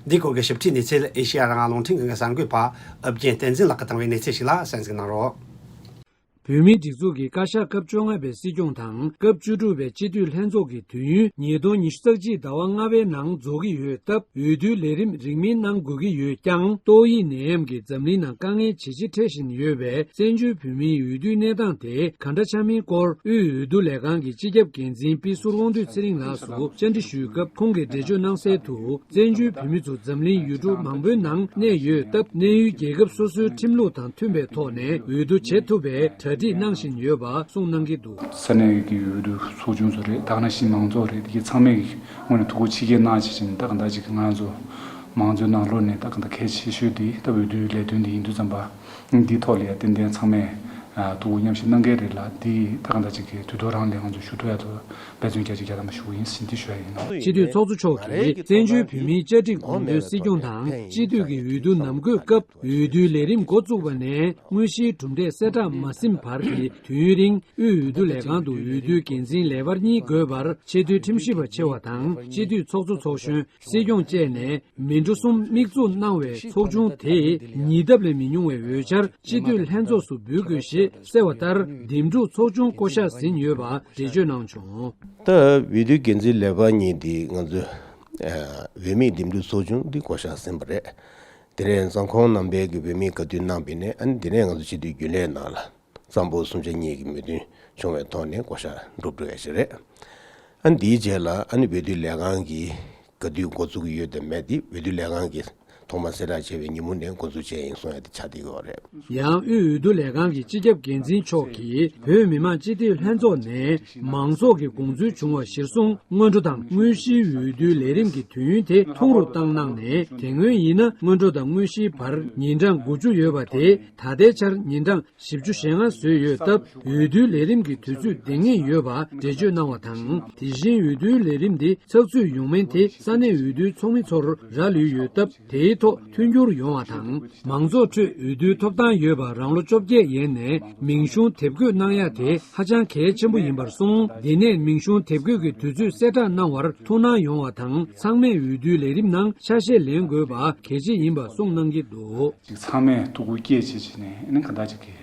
འདིའི་སྐོར་གྱི་ཞིབ་ཕྲའི་གནས་ཚུལ་ཨེ་ཤེ་ཡ་རང་དབང་རླུང་འཕྲིན་ཁང་གི་གསར་འགོད་པ་ཨུ་རྒྱན་བསྟན་འཛིན་ལགས་ཀྱིས་བཏང་བའི་གནས་ཚུལ་ཞིག་ལ་གསན་གཟིགས་གནང་རོགས། བོད་མིའི་སྒྲིག་འཛུགས་ཀྱི་བཀའ་ཤག་སྐབས་བཅོ་ལྔ་པའི་སྲིད་སྐྱོང་དང་སྐབས་བཅུ་དྲུག་པའི་སྤྱི་འཐུས་ལྷན་ཚོགས་ཀྱི་དུས་ཡུན་ཉིས་སྟོང་ཉི་ཤུ་རྩ་གཅིག་ཟླ་བ་ལྔ་པའི་ནང་རྫོགས་ཀྱི་ཡོད་སྟབས། འོས་བསྡུའི་ལས་རིམ་རིང་མིན་གནང་དགོས་ཀྱི་ཡོད་ཀྱང་། ཏོག་དབྱིབས་ནད་ཡམས་ཀྱིས་འཛམ་གླིང་ནང་དཀའ་ངལ་ཇེ་ཆེ་འཕྲད་བཞིན་ཡོད་པས། བཙན་བྱོལ་བོད་མིའི་འོས་བསྡུའི་གནས་སྟངས་དེ་ག་འདྲ་ཆགས་མིན་སྐོར། དབུས་འོས་བསྡུ་ལས་ཁང་གི་སྤྱི་ཁྱབ་འགན་འཛིན་པི་ཟུར་དབང་འདུས་ཚེ་རིང་ལགས་སུ་བཅར་འདྲི་ཞུས་སྐབས། ཁོང་གིས་འགྲེལ་བརྗོད་གནང་གསལ་དུ། བཙན་བྱོལ་བོད་མི་ཚོ་འཛམ་གླིང་ཡུལ་གྲུ་མང་པོའི་ནང་གནས་ཡོད་སྟབས། གནས་ཡུལ་རྒྱལ་ཁབ་སོ་སོའི་ཁྲིམས་ལུགས་དང་མཐུན་པའི་ཐོག་ནས་འོས་བསྡུ་བྱེད་ཐུབ་པའི་གྲ་སྒྲིག་གནང་བཞིན་ཡོད་པ་གསུངས་གནང་གི་འདུག། ས་གནས་ཀྱི་འོས་བསྡུ་ཚོགས་ཆུང་ཚོ་རེད། ད་ག་ནང་བཞིན་མང་ཚོགས་རེད། དེ་གའི་ཚང་མས་ངོས་ནས་ཐུགས་ཁུར་ཆེ་བསྐྱེད་གནང་བྱས་ཕྱིན། ད་ག་འདྲ་ཅིག་ང་ཚོ་མང་གཙོའི་ནང་ལོགས་ནས་ད་ག་འདྲ་གལ་ཆེ་ཤོས་དེ་ད་འོས་བསྡུའི་ལས་དོན་དེ་ཡིན་དུས་ཙམ་པ། འདིའི་ཐོག་ལ་ཡ་ཏན་ཏན་ཚང་མས་ ཐུགས་ཁུར་མཉམ་བཞེས་གནང་གི་རེད་ལ། འདི་ད་གང་ལྟར་ཅིག་གི་དུས་ཐོག་རང་ལ་ང་ཚོས་ཞུ་ཐུབ་ཡ་དང་འབད་བརྩོན་རྒྱ་ཆེ་རྒྱག་ཐབས་ཤིག་ཞུ་གི་ཡིན་ཟེར་འདི་ཞུ་ཡ་ཡིན། སྤྱི་འཐུས་ཚོགས་གཙོ་མཆོག་གིས་བཙན་བྱོལ་བོད་མིའི་བཅའ་སྒྲིག་གོང་དོན་སྲིད་སྐྱོང་དང་སྤྱི་འཐུས་ཀྱི་འོས་བསྡུ་ནམ་དགོས་སྐབས། འོས་བསྡུའི་ལས་རིམ་འགོ་བཙུགས་པ་ནས་དངོས་གཞིའི་གྲུབ་འབྲས་གསལ་བསྒྲགས་མ་ཟིན་བར་གྱི་དུས་ཡུན་རིང་། དབུས་འོས་བསྡུ་ལས་ཁང་དུ་འོས་བསྡུའི་འགན་འཛིན་ལས་འཕར་གཉིས་དགོས་པར་ཆེས་མཐོའི་ཁྲིམས་ཞིབ་པ་ཆེ་བ་དང་སྤྱི་འཐུས་ཚོགས་གཙོ་ཚོགས་གཞོན། སྲིད་སྐྱོང་བཅས་ནས་མི་འགྲོ་གསུམ་དམིགས་འཛུགས་གནང་བའི་ཚོགས་ཆུང་དེས་ཉིས་ལྡབ་ལས་མི་ཉུང་བའི་འོས་འཆར་སྤྱི་འཐུས་ལྷན་ཚོགས་སུ་འབུལ་དགོས་ཞེས་གསལ་བ་ལྟར། འདེམས་སྒྲུག་ཚོགས་ཆུང་བསྐོ་གཞག་ཟིན་ཡོད་པ་འགྲེལ་བརྗོད་གནང་བྱུང་། ད་འོས་བསྡུའི་འགན་འཛིན་ལས་འཕར་གཉིས་འདི་ང་ཚོས་འོས་མིའི་འདེམས་སྒྲུག་ཚོགས་ཆུང་འདི་བསྐོ་གཞག་ཟིན་པ་རེད། དེ་ནས་འཛིན་སྐྱོང་རྣམ་པའི་གི་འོས་མི་བཀའ་བསྡུར་གནང་བ་ནས། ཨ་ནི་དེ་ནས་ང་ཚོ་སྤྱི་འཐུས་རྒྱུན་ལས་ནང་ལ་གཙང་པོ་གསུམ་ཆ་གཉིས་ཀྱི་མོས་མཐུན་བྱུང་བའི་ཐོག་ནས་བསྐོ་གཞག་འགྲུབ་འགྲོ་ཡ་ཞིག་རེད། ཨ་ནི་དེའི་རྗེས་ལ་ཨ་ནི་འོས་བསྡུ་ལས་ཁང་གི་བཀའ་བསྡུར་འགོ་འཛུགས་ཀྱི་ཡོད་དམ་མེད་དེ། འོས་བསྡུ་ལས་ཁང་གིས་ཐོག་མར་གསལ་བསྒྲགས་བྱས་པའི་ཉིན་མོ་ནས་འགོ་འཛུགས་བྱས་ཡིན་གསུང་ཡ་དེ་ཆགས་བསྡད་ཡོད་རེད། ཡང་དབུས་འོས་བསྡུ་ལས་ཁང་གི་སྤྱི་ཁྱབ་འགན་འཛིན་མཆོག་གིས་བོད་མི་མང་སྤྱི་འཐུས་ལྷན་ཚོགས་ནས་མང་ཚོགས་ཀྱི་དགོངས་ཚུལ་བྱུང་བ་གཞིར་བཟུང་། སྔོན་འགྲོ་དང་དངོས་གཞིའི་འོས་བསྡུའི་ལས་རིམ་གྱི་དུས་ཡུན་དེ་ཐུང་རུ་བཏང་གནང་ནས། དེ་སྔོན་ཡིན་ན་སྔོན་འགྲོ་དང་དངོས་གཞིའི་བར་ཉིན་གྲངས་དགུ་བཅུ་ཡོད་པ་དེ་ད་ལྟའི་ཆར་ཉིན་གྲངས་བཞི་བཅུ་ཞེ་ལྔ་བཟོས་ཡོད་སྟབས། འོས་བསྡུའི་ལས་རིམ་གྱི་དུས་ཚོད་ལྡང་ངེས་ཡོད་པ་འགྲེལ་བརྗོད་གནང་བ་དང་། དེ་བཞིན་འོས་བསྡུའི་ལས་རིམ་འདི་ཚགས་ཚུད་ཡོང་མིན་དེ་ས་གནས་འོས་བསྡུའི་ཚོགས་མི་ཚོར་རག་ལུས་ཡོད་སྟབས། དེའི་ཐོག་མཐུན་འགྱུར་ཡོང་བ་དང་། མང་ཚོགས་ཁྲོད་འོས་བསྡུའི་ཐོབ་ཐང་ཡོད་པ་རང་ལོ་བཅོ་བརྒྱད་ཡན་ནས་མིང་གཞུང་དེབ་འགོད་གནང་ཡ་དེ་ཧ་ཅང་གལ་ཆེན་པོ་ཡིན་པར་སོང་། འདི་ནས་མིང་གཞུང་དེབ་འགོད་ཀྱི་དུས་ཚོད་གསལ་བསྒྲགས་གནང་བར་ཐུགས་སྣང་ཡོང་བ་དང་། ཚང་མས་འོས་བསྡུའི་ལས་རིམ་ནང་ཆ་ཤས་ལེན་དགོས་པ་གལ་ཆེ་ཡིན་པ་གསུངས་གནང་གི་འདུག། ཅིག་ཚང་མས་ཐུགས་ཁུར་བསྐྱེད་བྱས་བྱས་ནས། ཨ་ནི་གང་ལྟར་ཅིག་གི་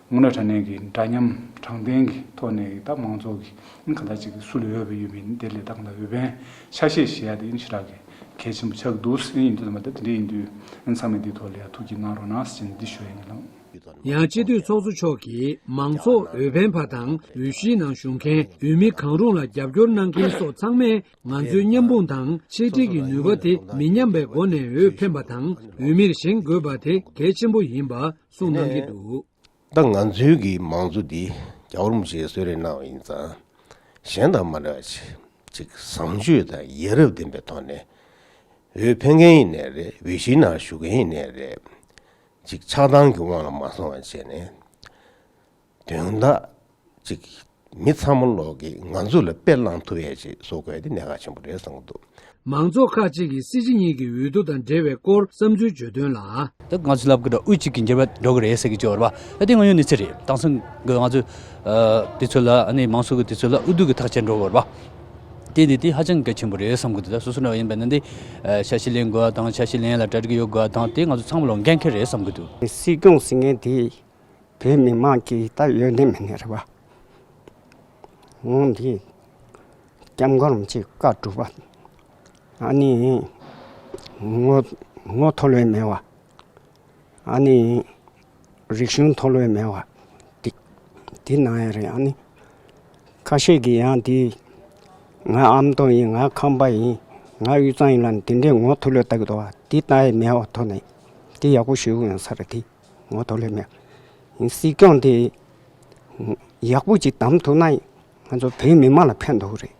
དངོས་གནས་དྲང་གནས་ཀྱི་འདྲ་མཉམ་དྲང་བདེན་གྱི་ཐོག་ནས་ད་མང་ཚོགས་ཀྱི་ཨ་ནི་གང་ལྟར་ཅིག་གི་སུ་ལ་འོས་པ་ཡོད་པ་ཡིན་དེ་ལས་ད་གང་ལྟར་འོས་འཕེན་ཆ་ཤས་ཞིག་ཡ་དེ་ཨ་ནི་ཞེ་དྲག་གི་གལ་ཆེན་པོ་ཆགས་ཀྱི་འདུག་ཟེར། ཡིན་དུས་མ་ད་དེ་འདྲ་ཡིན་དུས་ཨ་ནི་ཚང་མས་འདིའི་ཐོག་ལ་ཡ་ཐུགས་ཁུར་གནང་རོགས་གནང་ཟེར་ནས་འདི་ཞུ་ཡ་ཡིན་ལགས། ཡང་སྤྱི་འཐུས་ཚོགས་གཙོ་མཆོག་གིས་མང་ཚོགས་འོས་འཕེན་པ་དང་འོས་གཞིའི་ནང་ཞུགས་མཁན། འོས་མི་གང་རུང་ལ་རྒྱབ་སྐྱོར་གནང་མཁན་སོགས་ཚང་མས་ང་ཚོའི་མཉམ་སྤུངས་དང་ཆེད་ཁྲིད་ཀྱི་ནུས་པ་དེ་མི་ཉམས་པའི་སྒོ་ནས་འོས་འཕེན་པ་དང་འོས་མིར་བཞེངས་དགོས་པ་དེ་གལ་ཆེན་པོ་ཡིན་པ་གསུངས་གནང་གི་འདུག། ད་ང་ཚོའི་གི་མང་གཙོ་འདི་རྒྱལ་བ་རིན་པོ་ཆེས་གསོལ་རས་གནང་བ་ཡིན་ཙང་། གཞན་དང་མ་འདྲ་བ་ཅིག་ཅིག་བཟང་སྤྱོད་དང་ཡ་རབས་ལྡན་པའི་ཐོག་ནས་འོས་འཕེན་མཁན་ཡིན་ནའི་རེད། འོས་གཞིའི་ནང་ཞུགས་མཁན་ཡིན་ནའི་རེད། ཅིག་ཆགས་སྡང་གི་དབང་ལ་མ་སོང་བ་བྱས་ནས། དོན་དག་ཅིག་མི་ཚང་མ་ལོག་གིས་ང་ཚོ་ལ་དཔེ་བླངས་ཐུབ་ཡས་ཅིག་བཟོ་དགོས་དེ་གནད་འགག་ཆེན་པོ་རེད་བསམ་གྱི་འདུག། མང་ཚོགས་ཁག་ཅིག་གིས་སྲིད་སྤྱི་གཉིས་ཀྱི་འོས་བསྡུ་དང་འབྲེལ་བའི་སྐོར་བསམ་ཚུལ་བརྗོད་དོན་ལ། ད་ང་ཚོས་ལབ་ཀྱི་འདྲ་དབུས་གཅིག་གི་འགྱུར་བ་འགྲོ་གི་རེད་ཟེར་གྱི་ཅིག་ཡོད་རེད་པ། ད་དེ་དངོས་ཡོད་གནས་ཚུལ་རེད། དེང་སང་གི་ང་ཚོའི་དུས་ཚོད་ལ། ཨ་ནི་མང་གཙོ་གི་དུས་ཚོད་ལ་དབུས་འོས་བསྡུ་གི་ཐག་བཅད་འགྲོ་གི་ཡོད་རེད་པ། དེ་འདི་དེ་ཧ་ཅང་གལ་ཆེན་པོ་རེད་བསམ་གྱི་འདུག། ད་སོ་སོ་འདྲ་བ་ཡིན་པ་ན་འདི་ཆ་ཤས་ལེན་དགོས་པ་དང་། ཆ་ཤས་ལེན་ཡ་ལ་གྲ་སྒྲིག་ཡོད་དགོས་པ་དང་། དེ་ང་ཚོ་ཚང་མ་ལ་འགན་འཁྱེར་རེད་བསམ་གྱི་འདུག། སྲིད་སྐྱོང་ཟེར་མཁན་དེ་བོད་མི་མང་གི་ད་ཡོད་ནི་མེད་ནི་རེད་པ། འོང་དེ་སྐྱབས་མགོན་རིན་པོ་ཆེའི་བཀའ་སྒྲུབ་པ། ཨ་ནི་ངོ་ངོ་ཐོག་ལོས་མེད་པ། ཨ་ནི་རིག་གཞུང་ཐོག་ལོས་མེད་པ། དེ་དེ་གནང་ཡ་རེད། ཨ་ནི་ཁ་ཤས་ཀྱིས་ཡང་དེ་ང་ཨ་མདོ་ཡིན། ང་ཁམས་པ་ཡིན། ང་དབུས་གཙང་ཡིན་ལབ་ནས་དེ་འདྲའི་ངོ་ཐོག་ལོས་ལྟ་གི་འདུག་པ། དེ་ལྟ་ཡ་མེད་པ་ཐོག་ནས་དེ་ཡག་པོ་ཞེ་པོ་ཡོང་ས་རེད། དེ་ངོ་ཐོག་ལོས་མེད། སྲིད་སྐྱོང་དེ་ཡག་པོ་ཅིག་བདམས་ཐུབ་ན་ང་ཚོ་བོད་མི་མང་ལ་ཕན་ཐོགས་རེད།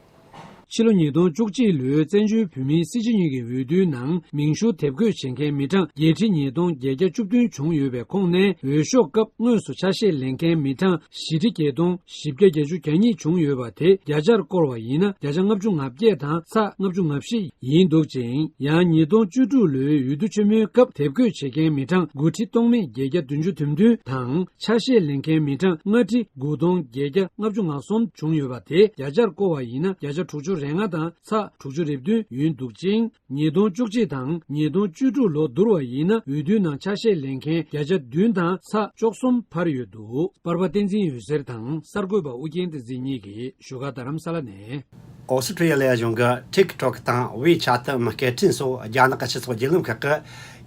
ཕྱི་ལོ་ཉིས་སྟོང་བཅུ་གཅིག་ལོའི་བཙན་བྱོལ་བོད་མིའི་སྲིད་སྤྱི་གཉིས་ཀྱི་འོས་བསྡུའི་ནང་མིང་གཞུང་དེབ་འགོད་བྱེད་མཁན་མི་གྲངས་བརྒྱད་ཁྲི་ཉིས་སྟོང་བརྒྱད་བརྒྱ་བཅུ་བདུན་བྱུང་ཡོད་པའི་ཁོངས་ནས། འོས་ཤོག་སྐབས་དངོས་སུ་ཆ་ཤས་ལེན་མཁན་མི་གྲངས་བཞི་ཁྲི་བརྒྱད་སྟོང་བཞི་བརྒྱ་བརྒྱད་ཅུ་གྱ་གཉིས་བྱུང་ཡོད་པ་དེ་བརྒྱ་ཆར་བསྐོར་བ་ཡིན་ན་བརྒྱ་ཆ་ལྔ་བཅུ་ང་བརྒྱད་དང་ཚེག་ལྔ་བཅུ་ང་བཞི་ཡིན་འདུག་ཅིང་། ཡང་ཉིས་སྟོང་བཅུ་དྲུག་ལོའི་འོས་བསྡུ་ཆེན་མོའི་སྐབས་དེབ་འགོད་བྱེད་མཁན་མི་གྲངས་དགུ་ཁྲི་སྟོང་མེད་བརྒྱད་བརྒྱ་བདུན་ཅུ་དོན་བདུན་དང་། ཆ་ཤས་ལེན་མཁན་མི་གྲངས་ལྔ་ཁྲི་དགུ་སྟོང་བརྒྱད་བརྒྱ་ལྔ་བཅུ་ང་གསུམ་བྱུང་ཡོད་པ་དེ་བརྒྱ་ཆར་བསྐོར་བ་ཡིན་ན་བརྒྱ་ཆ་དྲུག་ཅུ་རེ་ལྔ་དང་ཚེག་དྲུག་ཅུ་རེ་བདུན་ཡིན་འདུག་ཅིང་། ཉིས་སྟོང་བཅུ་གཅིག་དང་ཉིས་སྟོང་བཅུ་དྲུག་ལོ་བསྡུར་བ་ཡིན་ན་འོས་བསྡུའི་ནང་ཆ་ཤས་ལེན་མཁན་བརྒྱ་ཆ་བདུན་དང་ཚེག་བཅུ་གསུམ་འཕར་ཡོད་འདུག། པར་པ་བསྟན་འཛིན་འོད་ཟེར་དང་གསར་འགོད་པ་ཨུ་རྒྱན་བསྟན་འཛིན་གཉིས་ཀྱིས་བཞུགས་སྒར་རྡ་རམ་ས་ལ་ནས། ཨོ་སི་ཀྲི་ལི་ཡ་གཞུང་གིས་ཊིག་ཊོག་དང་ཝེ་ཆ་ཏི་སྐད་འཕྲིན་སོགས་རྒྱ་ནག་གི་སྤྱི་ཚོགས་བརྒྱུད་ལམ་ཁག་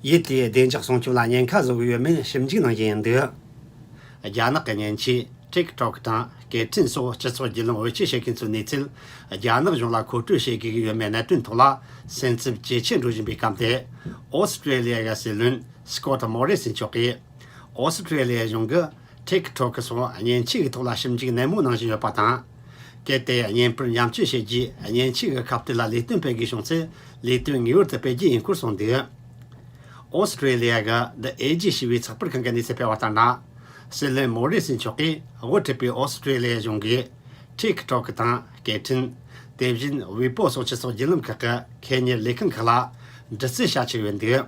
གི་ཡུལ་དེའི་བདེ་འཇགས་སྲུང་སྐྱོབ་ལ་ཉེན་ཁ་བཟོ་གི་ཡོད་མེད་ཞིབ་འཇུག་གནང་བཞིན་ཡོད་འདུག། རྒྱ་ནག་གི་མཉེན་ཆས་ཊིག་ཊོག་དང་སྐད་འཕྲིན་སོགས་སྤྱི་ཚོགས་བརྒྱུད་ལམ་བེད་སྤྱོད་བྱེད་མཁན་ཚོའི་གནས་ཚུལ་རྒྱ་ནག་གཞུང་ལ་མཁོ་སྤྲོད་བྱེད་དགོས་ཀྱི་ཡོད་མེད་གནད་དོན་ཐོག་ལ་སེམས་འཚབ་ཇེ་ཆེར་འགྲོ་བཞིན་པའི་སྐབས་དེར། ཨོ་སི་ཀྲི་ལི་ཡ་གི་སྲིད་བློན་སྐོ་ཊི་མོ་རི་སན་མཆོག་གིས། ཨོ་སི་ཀྲི་ལི་ཡ་གཞུང་གིས་ཊིག་ཊོག་སོགས་མཉེན་ཆས་ཀྱི་ཐོག་ལ་ཞིབ་འཇུག་ནན་མོ་གནང་བཞིན་ཡོད་པ་དང་། གལ་ཏེ་བརྙན་པར་ཉམས་བཅོས་བྱེད་རྒྱུའི་མཉེན་ཆས་ཀྱི་ཁ་གཏད་ལ་ལས་དོན་སྤེལ་དགོས་བྱུང་ཚེ། ལས་དོན་ངེས་པར་དུ་སྤེལ་རྒྱུ་ཡིན་སྐོར་གསུངས་འདུག། ཨོ་སི་ཀྲི་ལི་ཡ་གི་The Age ཞེས་པའི་ཚགས་པར་ཁང་གིས་གནས་ཚུལ་སྤེལ་བ་ལྟར་ན། སི་ལེན་མོ་རི་སི་མཆོག་གིས་དབུ་ཁྲིད་པའི་ཨོ་སི་ཀྲེ་ལི་ཡ་གཞུང་གིས་ཊིག་ཊོག་དང་སྐད་འཕྲིན། དེ་བཞིན་ཝེ་པོ་སོགས་སྤྱི་ཚོགས་བརྒྱུད་ལམ་ཁག་གི་ཁེ་གཉེར་ལས་ཁུངས་ཁག་ལ་འདྲི་རྩད་བྱ་བཞིན་ཡོད་འདུག་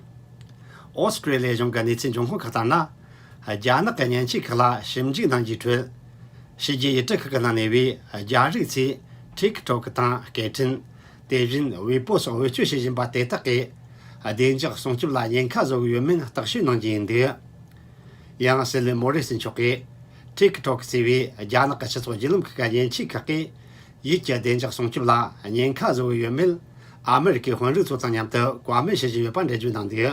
ཨོ་སི་ཀྲེ་ལི་ཡ་གཞུང་གི་གནས་ཚུལ་འབྱུང་ཁུངས་ཁག་ལྟར་ན། རྒྱ་ནག་གི་མཉེན་ཆས་ཁག་ལ་ཞིབ་འཇུག་གནང་རྒྱུའི་ཁྲོད། ཕྱི་རྒྱལ་ཡུལ་གྲུ་ཁག་གི་ནང་གནས་པའི་རྒྱ་རིགས་ཚོས་ཊིག་ཊོག་དང་སྐད་འཕྲིན། དེ་བཞིན་ཝེ་པོ་སོགས་བེད་སྤྱོད་བྱེད་བཞིན་པ་དེ་དག་གིས་བདེ་འཇགས་སྲུང་སྐྱོབ་ལ་ཉེན་ཁ་བཟོ་གི་ཡོད་མེད་བརྟག་དཔྱད་གནང་རྒྱུ་ཡིན་འདུག་ཡང་སི་ལེན་མོ་རི་སི་མཆོག་གིས། ཊིག་ཊོག་ཟེར་བའི་རྒྱ་ནག་གི་སྤྱི་ཚོགས་བརྒྱུད་ལམ་ཁག་གི་མཉེན་ཆས་ཁག་གིས་ཡུལ་གྱི་བདེ་འཇགས་སྲུང་སྐྱོབ་ལ་ཉེན་ཁ་བཟོ་གི་ཡོད་མེད། ཨ་མེ་རི་ཁའི་དཔོན་རིགས་ཚོ་དང་མཉམ་དུ་བཀའ་མོལ་བྱེད་བཞིན་ཡོད་པ་འགྲེལ་བརྗོད་གནང་འདུག་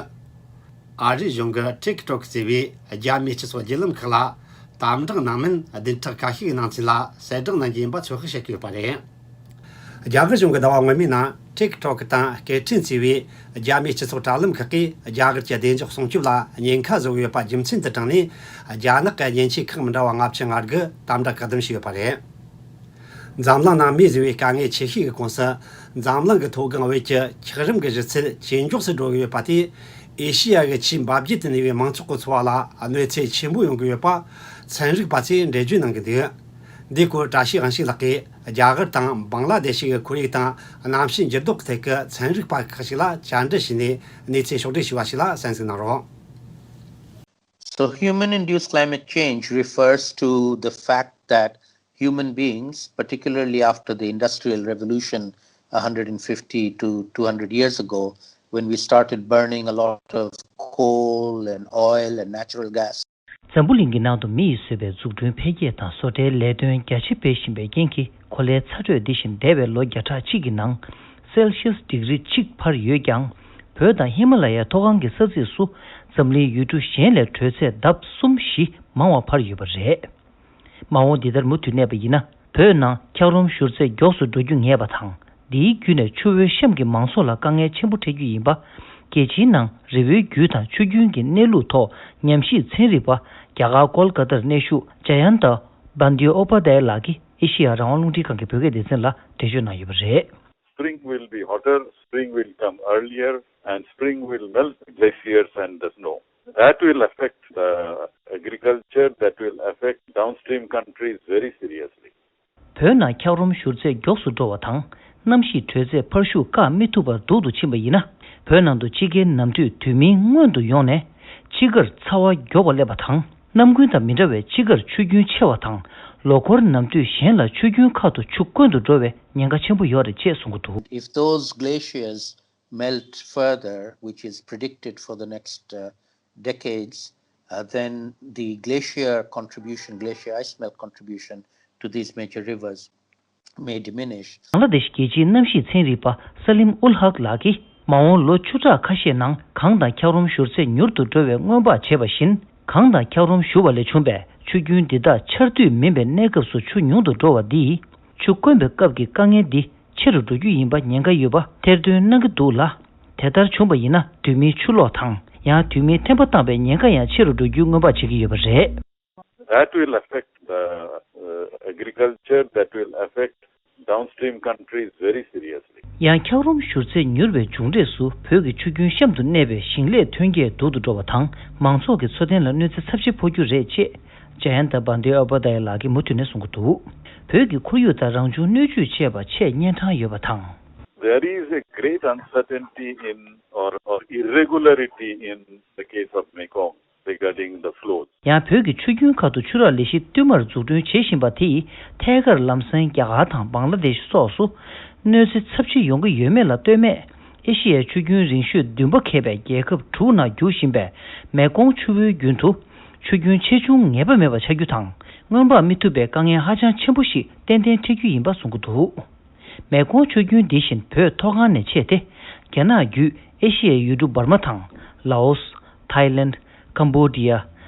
ཨ་རིའི་གཞུང་གིས་ཊིག་ཊོག་ཟེར་བའི་རྒྱ་མིའི་སྤྱི་ཚོགས་བརྒྱུད་ལམ་ཁག་ལ་དམ་དྲག་གནང་མིན་བདུན་ཕྲག་ཁ་ཤས་ཀྱི་ནང་ཚུན་ལ་གསལ་བསྒྲགས་གནང་རྒྱུ་ཡིན་པ་ཚོད་དཔག་བྱེད་ཀྱི་ཡོད་པ་རེད། རྒྱ་གར་གཞུང་གི་ཟླ་བ་སྔོན་མའི་ནང་ཊིག་ཊོག་དང་སྐད་འཕྲིན་ཟེར་བའི་རྒྱ་མིའི་སྤྱི་ཚོགས་དྲ་ལམ་ཁག་གིས་རྒྱ་གར་གྱི་བདེ་འཇགས་སྲུང་སྐྱོབ་ལ་ཉེན་ཁ་བཟོ་གི་ཡོད་པ་རྒྱུ་མཚན་དུ་དྲངས་ནས། རྒྱ་ནག་གི་མཉེན་ཆས་ཁག་མི་འདྲ་བ་ལྔ་བཅུ་ང་དགུ་དམ་དྲག་བཀག་སྡོམ་བྱས་ཡོད་པ་རེད། འཛམ་གླིང་ནང་མི་ཟེར་བའི་དཀའ་ངལ་ཆེ་ཤོས་ཀྱི་ཁོངས་སུ། འཛམ་གླིང་གི་མཐོ་སྒང་བོད་ཀྱི་འཁྱགས་རོམ་གྱི་གཞི་ཚད་ཇེ་མགྱོགས་སུ་འགྲོ་གི་ཡོད་པ་དེས། ཨེ་ཤི་ཡ་གི་ཆེས་འབབ་རྒྱས་དུ་གནས་པའི་མང་ཚོགས་ཀྱི་འཚོ་བ་ལ་གནོད་འཚེ་ཆེན་པོ་ཡོང་གི་ཡོད་པ། ཚན་རིག་པ་ཚོས་འགྲེལ་བརྗོད་གནང་གི་འདུག་འདིའི་སྐོར་བཀྲ་ཤིས་དབང་ཕྱུག་ལགས་ཀྱིས་རྒྱ་གར་དང་བང་ལ་དེ་ཤི་གི་ཁོར་ཡུག་དང་གནམ་གཤིས་འགྱུར་ལྡོག་གི་ཐད་ཀྱི་ཚན་རིག་པ་ཁག་ཅིག་ལ་བཅར་འདྲི་བྱས་ནས་གནས་ཚུལ་ཕྱོགས་བསྒྲིགས་ཞུས་པ་ཞིག་ལ་གསན་གཟིགས་གནང་རོགས། So, human induced climate change refers to the fact that human beings, particularly after the Industrial Revolution a hundred and fifty to two hundred years ago, when we started burning a lot of coal and oil and natural gas, འཛམ་བུ་གླིང་གི་ནང་དུ་མི་ཡིས་བཟོས་པའི་འཛུགས་སྐྲུན་འཕེལ་རྒྱས་དང་བཟོ་གྲྭའི་ལས་དོན་རྒྱ་ཆེ་སྤེལ་བཞིན་པའི་རྐྱེན་གྱིས་གོ་ལའི་ཚ་དྲོད་འདི་བཞིན་འདས་པའི་ལོ་བརྒྱ་ཕྲག་གཅིག་གི་ནང་སེལ་ཤི་ཡས་ཌིག་རི་གཅིག་འཕར་ཡོད་ཀྱང་། བོད་དང་ཧི་མ་ལ་ཡའི་མཐོ་སྒང་གི་ས་ཚིགས་སུ་འཛམ་གླིང་ཡུལ་གྲུ་གཞན་ལས་དྲོད་ཚད་ལྡབ་གསུམ་བཞི་མང་བ་འཕར་ཡོད་པ་རེད། མ་འོངས་འདི་ལྟར་མུ་མཐུད་གནས་པ་ཡིན་ན། བོད་ནང་འཁྱགས་རོམ་བཞུར་ཚད་མགྱོགས་སུ་འགྲོ་རྒྱུ་ངེས་པ་དང་། འདིའི་བརྒྱུད་ནས་ཆུ་བོའི་གཤམ་གྱི་མང་ཚོགས་ལ་དཀའ་ངལ་ཆེན་པོ་འཕྲད་རྒྱུ་ཡིན་པ། རྒྱལ་སྤྱིའི་ནང་རི་བོའི་རྒྱུད་དང་ཆུ་རྒྱུན་གྱི་གནས་ལུགས་ཐོག་ཉམས་ཞིབ་ཚན་རིག་པ། རྒྱ་གར་ཀོལ་ཀ་ཏར་གནས་བཞུགས་ཇ་ཡན་ཏ་བན་དེ་ཨོ་པ་དྷ་ཡ་ལགས་ཀྱིས་ཨེ་ཤེ་ཡ་རང་དབང་རླུང་འཕྲིན་ཁང་གི་བོད་སྐད་སྡེ་ཚན་ལ་འགྲེལ་བརྗོད་གནང་ཡོད་པ་རེད། Spring will be hotter, spring will come earlier, and spring will melt glaciers and the snow. That will affect the agriculture, that will affect downstream countries very seriously. བོད་ནང་འཁྱགས་རོམ་བཞུར་ཚད་མགྱོགས་སུ་འགྲོ་བ་དང་། གནམ་གཤིས་དྲོད་ཚད་འཕར་ཤུགས་བཀག་མི་ཐུབ་པར་སྡུག་ཏུ་ཕྱིན་པ་ཡིན་ན། བོད་ནང་དུ་དཔྱིད་ཀའི་ནམ་དུས་དུས་མིན་སྔོན་དུ་ཡོང་ནས། དཔྱིད་ཀར་ཚ་བ་མགྱོགས་པ་སླེབས་པ་དང་། གནམ་དགུན་དང་མི་འདྲ་བའི་དཔྱིད་ཀར་ཆུ་རྒྱུན་ཆེ་བ་དང་། ལོ་འཁོར་ནམ་དུས་གཞན་ལ་ཆུ་རྒྱུན་ཁག་ཏུ་ཆུ་དཀོན་དུ་འགྲོ་བའི་ཉེན་ཁ་ཆེན་པོ་ཡོད་རེད་ཅེས་གསུངས་ཀྱི་འདུག If those glaciers melt further, which is predicted for the next uh, decades, uh, then the glacier contribution, glacier ice melt contribution to these major rivers may diminish. བང་ལ་དེ་ཤི་རྒྱལ་སྤྱིའི་གནམ་གཤིས་ཚན་རིག་པ་ས་ལིམ་ཨུལ་ཧག་ལགས་ཀྱིས། མ་འོངས་ལོ་བཅུ་ཕྲག་ཁ་ཤས་ནང་གངས་དང་འཁྱགས་རོམ་བཞུར་ཚད་མྱུར་དུ་འགྲོ་བའི་སྔོན་དཔག་བྱས་པ་བཞིན། གངས་དང་འཁྱགས་རོམ་བཞུར་བ་ལས་བྱུང་བའི་ཆུ་རྒྱུན་འདི་དག་ཆར་དུས་མིན་པའི་གནས་སྐབས་སུ་ཆུ་ཉུང་དུ་འགྲོ་བ་འདིས། ཆུ་དཀོན་པའི་སྐབས་ཀྱི་དཀའ་ངལ་འདི་ཆེ་རུ་འགྲོ་རྒྱུ་ཡིན་པ་ཉེན་ཁ་ཡོད་པ་ཐེར་འདོན་གནང་གི་འདུག་ལ། དེ་ལྟར་བྱུང་བ་ཡིན་ན། དུས་མིན་ཆུ་ལོག་དང་། ཡང་དུས་མིན་ཐན་པ་བཏང་བའི་ཉེན་ཁ་ཡང་ཆེ་རུ་འགྲོ་རྒྱུའི་སྔོན་དཔག་བྱེད་ཀྱི་ཡོད་པ་རེད། That will affect the uh, agriculture, that will affect downstream countries very seriously. ཡང་འཁྱགས་རོམ་བཞུར་ཚད་མྱུར་བའི་མཇུག་འབྲས་སུ་བོད་ཀྱི་ཆུ་རྒྱུན་གཤམ་དུ་གནས་པའི་ཞིང་ལས་ཐོན་སྐྱེད་སྡུག་ཏུ་འགྲོ་བ་དང་། མང་ཚོགས་ཀྱི་འཚོ་རྟེན་ལ་གནོད་འཚེ་ཚབས་ཆེ་ཕོག་རྒྱུ་རེད་ཅེས། ཇ་ཡན་ཏ་བན་དེ་ཨོ་པ་དྷ་ཡ་ལགས་ཀྱིས་མུ་མཐུད་ནས་གསུང་གི་འདུག་བོད་ཀྱི་ཁོར་ཡུག་དང་རང་བྱུང་སྣོད་བཅུད་ཆད་པ་ཆེས་གཉན་འཕྲང་ཡོད་པ་དང་། There is a great uncertainty in or, or irregularity in the case of Mekong regarding the flows. ཡང་བོད་ཀྱི་ཆུ་རྒྱུན་ཁག་ཏུ་ཆུ་རགས་ལས་གཞི་བསྟུད་མར་འཛུགས་སྐྲུན་བྱེད་བཞིན་པ་དེ་ཡིས་ཐད་ཀར་ལམ་སེང་རྒྱ་གར་དང་བང་ལ་དེ་ཤི་སོགས་སུ་གནོད་འཚེ་ཚབས་ཆེ་ཡོང་གི་ཡོད་མེད་ལ་ལྟོས་མེད། ཨེ་ཤེ་ཡའི་ཆུ་རྒྱུན་རིང་ཤོས་བདུན་པ་འཁེལ་བའི་རྒྱལ་ཁབ་དྲུག་ནང་རྒྱུག་བཞིན་པའི་མེ་ཀོང་ཆུ་བོའི་རྒྱུན་དུ་ཆུ་རྒྱུན་ཆེ་ཆུང་ངེས་པ་མེད་པ་ཆགས་རྒྱུ་དང་། སྔོན་དཔག་མི་ཐུབ་པའི་དཀའ་ངལ་ཧ་ཅང་ཆེན་པོ་ཞིག་ཏན་ཏན་འཕྲད་རྒྱུ་ཡིན་པ་གསུང་གི་འདུག་མེ་ཀོང་ཆུ་རྒྱུན་འདི་བཞིན་བོད་མཐོ་སྒང་ནས་མཆེད་དེ། རྒྱ་ནག་བརྒྱུད་ཨེ་ཤེ་ཡའི་ཡུལ་གྲུ་འབར་མ་དང་། ལའོ་སི། ཐའི་ལེནྜ། ཀམ་བོ་ཌི་ཡ།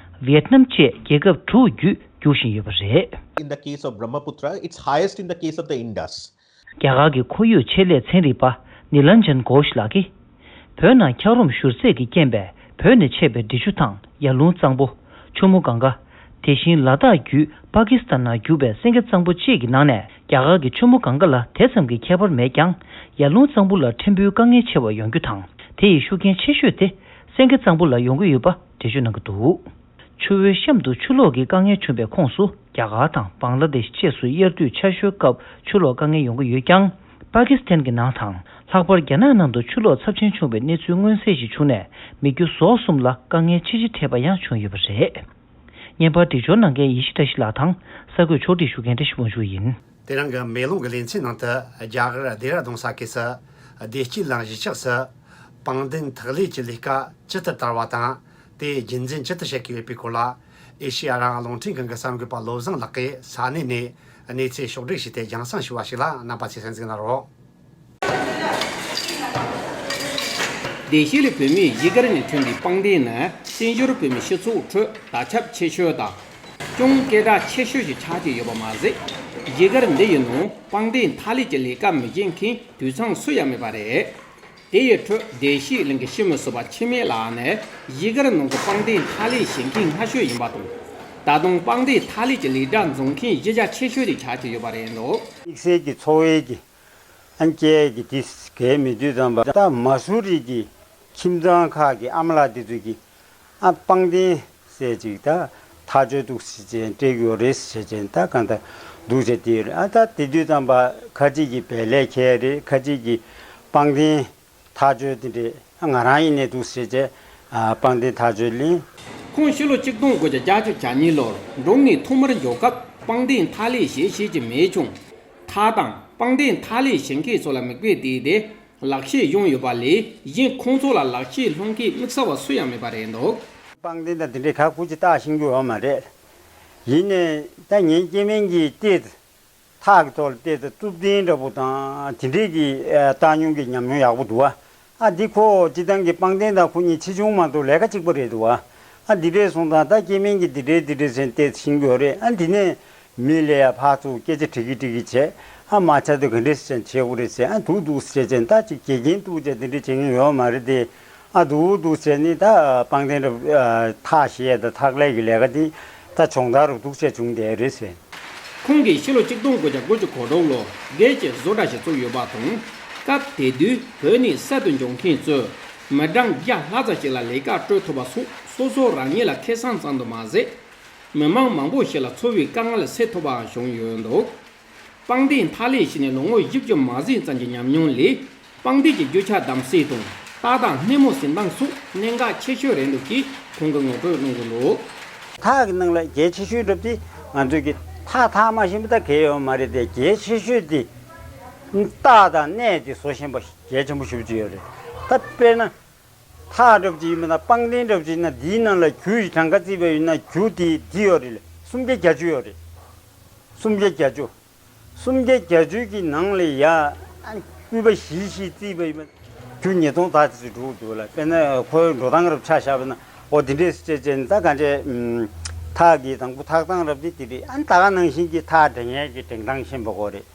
ཝེ་ཏི་ནམ་བཅས་རྒྱལ་ཁབ་དྲུག་བརྒྱུད་རྒྱུག་བཞིན་ཡོད་པ་རེད། In the case of Brahmaputra, it's highest in the case of the Indus. རྒྱ་གར་གྱི་ཁོར་ཡུག་ཆེད་ལས་ཚན་རིག་པ་ནི་ལན་ཇན་གྷོཤ་ལགས་ཀྱིས། བོད་ནང་འཁྱགས་རོམ་བཞུར་ཚད་ཀྱི་རྐྱེན་པས་བོད་ནས་མཆེད་པའི་འབྲི་ཆུ་དང་ཡར་ཀླུང་གཙང་པོ། ཆུ་མོ་གངྒཱ། དེ་བཞིན་ལ་དྭགས་བརྒྱུད་པ་ཀི་སི་ཐན་ནང་རྒྱུག་པའི་སེང་གེ་གཙང་པོ་བཅས་ཀྱི་ནང་ནས་རྒྱ་གར་གྱི་ཆུ་མོ་གངྒཱ་ལ་དེ་ཙམ་གྱི་ཁྱད་པར་མེད་ཀྱང་། ཡར་ཀླུང་གཙང་པོ་ལ་ཕྲན་བུའི་དཀའ་ངལ་ཆེ་བ་ཡོང་རྒྱུ་དང་། དེ་ཡི་ཤུགས་རྐྱེན་ཆེ་ཤོས་དེ་སེང་གེ་གཙང་པོ་ལ་ཡོང་གི་ཡོད་པ་འགྲེལ་བརྗོད་གནང་གི་འདུག་ཆུ་བོའི་གཤམ་དུ་ཆུ་ལོག་གི་དཀའ་ངལ་བྱུང་བའི་ཁོངས་སུ། རྒྱ་གར་དང་བང་ལ་དེཤ་བཅས་སུ་དབྱར་དུས་ཆར་ཞོད་སྐབས་ཆུ་ལོག་དཀའ་ངལ་ཡོང་གི་ཡོད་ཀྱང་། པ་ཀི་སི་ཐན་གྱི་ནང་དང་། ལྷག་པར་རྒྱ་ནག་ནང་དུ་ཆུ་ལོག་ཚབས་ཆེན་བྱུང་བའི་གནས་ཚུལ་མངོན་གསལ་ཞིག་བྱུང་ནས། མི་རྒྱུ་ཟོག་གསུམ་ལ་དཀའ་ངལ་ཆེ་ཆེ་འཕྲད་པ་ཡང་བྱུང་ཡོད་པ་རེད། བརྙན་པར་སྒྲིག་སྦྱོར་གནང་མཁན་ཡེ་ཤེས་བཀྲ་ཤིས་ལགས་དང་། ས་བགོས་ཕྱོགས་སྒྲིག་ཞུ་མཁན་བཀྲ་ཤིས་ཕུན་ཚོགས་ཡིན། དེ་རིང་གི་མེ་ལོང་གི་ལེ་ཚན་ནང་དུ། རྒྱ་གར་ལྡེ་ར་ལྡུན་ས་ཁུལ་སུ་བདེ་སྐྱིད་གླིང་གཞིས་ཆགས་སུ་པང་གདན་ཐག་ལས་ཀྱི་ལས་ཀ་ཇི་ལྟར་དར་བ་དང་། དེའི་རྒྱུན་འཛིན་ཇི་ལྟར་བྱེད་དགོས་པའི་སྐོར་ལ། ཨེ་ཤེ་ཡ་རང་དབང་རླུང་འཕྲིན་ཁང་གི་གསར་འགོད་པ་བློ་བཟང་ལགས་ཀྱིས་ས་གནས་ནས་གནས་ཚུལ་ཕྱོགས་བསྒྲིགས་བྱས་ཏེ་རྒྱང་སྲིང་ཞུས་པ་ཞིག་ལ། རྣམ་པ་ཚོས་གསན་གཟིགས་གནང་རོགས། བདེ་སྐྱིད་གླིང་བོད་མིའི་གཞིས་སྒར་ནས་ཐོན་པའི་པང་གདན་ནི་བཙན་བྱོལ་བོད་མིའི་སྤྱི་ཚོགས་ཁྲོད་དར་ཁྱབ་ཆེ་ཤོས་དང་། ཅུང་སྐད་གྲགས་ཆེ་ཤོས་ཤིག་ཆགས་ཀྱི་ཡོད་པ་མ་ཟད། གཞིས་སྒར་འདི་ཡི་ནང་པང་གདན་ཐག་ལས་ཀྱི་ལས་ཀ་མི་བྱེད་མཁན་དུད་ཚང་སུ་ཡང་མེད་པ་རེད། དེ་ཡི་ཁྲོད་བདེ་སྐྱིད་གླིང་གི་སྤྱི་མི་ཟུར་པ་འཆི་མེད་ལགས་ནི་གཞིས་སྒར་ནང་གི་པང་གདན་ཐག་ལས་བྱེད་མཁན་སྔ་ཤོས་ཡིན་པ་དང་། ད་དུང་པང་གདན་ཐག་ལས་ཀྱི་ལས་གྲྭ་འཛུགས་མཁན་གཞི་རྒྱ་ཆེ་ཤོས་དེ་ཆགས་ཀྱི་ཡོད་པ་རེད་འདུག། དམིགས་བསལ་གྱི་འཚོ་བའི་གི་ཨ་སྐྱེལ་གྱི་དེ་གས་མེད་དུས་ཙམ་པ། ད་མ་སུ་རི་གི་ཁྱིམ་ཚང་ཁག་གི་ཨ་མ་ལགས་དེ་ཚོས་ཀྱི་ཨ་པང་གདན་ཟེར་ཅིག་ད་ཐག་གཅོད་འདུག་ཟེར་བྱས་སྤྲད་ཀྱི་ཡོད་རེད་ཟེར་བྱས་ད་གང་ལྟར་འདུག་ཟེར་དེ་ཡོད་རེད། ཨ་ད་དེ་དུས་ཙམ་པ་ཁ་ཅིག་གིས་བལ་ལས་ཁྱེར་རེད། ཁ་ཅིག་གིས་པང་གདན་ཐག་གཅོད་དེ་འདྲས་ང་རང་ཡིན་ནས་འདུག་ཟེར་བྱས་ཨ་པང་གདན་ཐག་གཅོད་ལེན། ཁོང་ཕྱི་ལོ་ཆིག་སྟོང་དགུ་བརྒྱ་བརྒྱད་ཅུ་གྱ་གཉིས་ལོར་འབྲོམ་ནས་ཐོག་མར་འབྱོར་སྐབས་པང་གདན་ཐག་ལས་བྱེད་ཤེས་ཀྱི་མེད་ཀྱང་། ཐག་དང་པང་གདན་ཐག་ལས་བྱེད་མཁན་ཚོ་ལ་མིག་དཔེ་བལྟས་ཏེ་ལག་ཤེས་སྦྱོང་ཡོད་པ་ལས་གཞན་ཁོང་ཚོ་ལ་ལག་ཤེས་སློང་མཁན་དམིགས་བསལ་བ་སུ་ཡང་མེད་པ་རེད་འདུག། པང་གདན་དང་དེ་འདྲའི་ག་ཁུ་ཅི་བཏགས་ཤེས་ཀྱི་ཡོད་མ་རེད། ཡིན་ནའི་ད་ངའི་སྐྱེ་དམན་གྱི་ལྟས། ཐག་གི་ཐོག་ལ་བལྟས་ཏེ་གཙུབ་རྟེན་འདྲ་པོ་དང་དེ་འདྲས་ཀྱི་ཨ་བཏང་མྱོང་གི་ཉམས་མྱོང་ཡག་པོ་འདུག་བ། ཨ་འདི་ཁོ་སྤྱི་བཏང་གི་པང་གདན་དང་ཁོ་གཉིས་ཆེ་ཆུང་མ་གཏོགས་ལས་ཀ་གཅིག་པ་རེད་འདུག་བ། ཨ་འདི་འདྲས་སོང་ཙང་ད་སྐྱེ་དམན་གྱི་འདི་འདྲས་འདི་འདྲས་ཟེར་བལྟས་ཤེས་ཀྱི་ཡོད་རེད། ཨ་འདི་ནས་མི་ལ་ཡ་ཕར་ཚུར་སྐད་ཆ་དྲི་གི་དྲི་གི་བྱས། ཨ་མ་ཆ་དུ་ག་འདྲས་ཟེར་བྱེད་དགོས་རེད་ཟེར། ཨ་འདུག་འདུག་ཟེར་བྱས་ད་ཅིག་དགེ་རྒན་གཏུག་བྱས་འདི་འདྲས་བྱེད་མྱོང་ཡོད་མ་རེད་དེ། ཨ་འདུག་འདུག་བྱས་ནི་ད་པང་གདན་རུ་ཐག་བཤད་དང་ཐག་ལས་ཀྱི་ལས་ཀ་འདི་ད་སྦྱོང་བརྡར་རུ་འདུག་བྱས་བྱུང་བསྡད་རེད་ཟེར། ཁོང་གིས་ཕྱི་ལོ་ཆིག་སྟོང་དགུ་བརྒྱ་དགུ་བཅུ་གོ་དྲུག་ལོར་སྒེར་གྱི་བཟོ་གྲྭ་ཞིག་བཙུགས་ཡོད་པ་དང་། སྐབས་དེ་དུས་བོད་ནས་གསར་དུ་འབྱོར་མཁན་ཚོས་མི་གྲངས་བརྒྱ་ལྷག་ཙམ་ཞིག་ལ་ལས་ཀ་སྤྲོད་ཐུབ་པ་སོགས་སོ་སོ་རང་ཉིད་ལ་ཁེ་བཟང་ཙམ་དུ་མ་ཟད། མི་མང་མང་པོ་ཞིག་ལ་འཚོ་བའི་དཀའ་ངལ་སེལ་ཐུབ་པའང་བྱུང་ཡོད་འདུག། པང་གདན་ཐག་ལས་བྱས་ནས་ལོ་ངོ་བཞི་བཅུ་མ་ཟིན་ཙམ་གྱི་ཉམས་མྱོང་ལས། པང་གདན་གྱི་རྒྱུ་ཆ་བདམས་སྲིད་དང་རྟགས་དང་སྣེ་མོ་ཟིན་སྟངས་སོགས་གནད་འགག་ཆེ་ཤོས་རེད་འདུག་ཅེས་ཁོང་གིས་ངོ་སྤྲོད་གནང་གི་འདུག། ཐག་གི་ནང་ལ་གལ་ཆེ་ཤོས་འདྲ་པོ་དེ་ང་ཚོས་ཀྱི་ཐག་ཐག་མ་ཤེས་པ་ད་གལ་ཡོད་མ་རེད་དེ། གལ་ཆེ་ཤོས་དེ་རྟགས་དང་སྣེ་དེ་བཟོ་ཤེས་པ་གལ་ཆེན་པོ་ཞེ་པོ་ཅིག་ཡོད་རེད། ད་དཔེར་ན། ཐག་འདྲ་པོ་ཅིག་ཡིན་པ་ན་པང་གདན་འདྲ་པོ་ཅིག་ཡིན་ན་འདིའི་ནང་ལ་གྱུ་ཡི་གྲངས་ཀ་བརྩིས་པ་ཡིན་ན་གྱུ་དེ་འདི་ཡོད་རེད་ལ་སུམ་བརྒྱ་བརྒྱད་ཅུ་ཡོད་རེད། སུམ་བརྒྱ་བརྒྱད་ཅུ། སུམ་བརྒྱ་བརྒྱད་ཅུ་གི་ནང་ལ་ཡ། ཨ་ནི་སྤུས་པ་བཞི་བཞི་བརྩིས་པ་ཡིན་པ། རྒྱུ་ཉིས་སྟོང་ཙམ་ཅིག་འགྲོ་གི་འདུག་ལ། དཔེར་ན་ཁོའི་འགྲོ་སྟངས་རབ་ཆ་བཞག་པ་ན་ཨོ་དེ་འདྲས་སེ་བྱས་བྱས་ནས་ད་གང་བྱས། ཐག་གི་དང་པོ་ཐག་སྟངས་རབ་དེ་དེ་རེད། ཨ་ནི་ད་ག་ནང་བཞིན་གྱི་ཐག་འདྲེན་ཡས་ཀྱི་འདྲེན་སྟངས་ཤེས་པ་དགོས་རེད།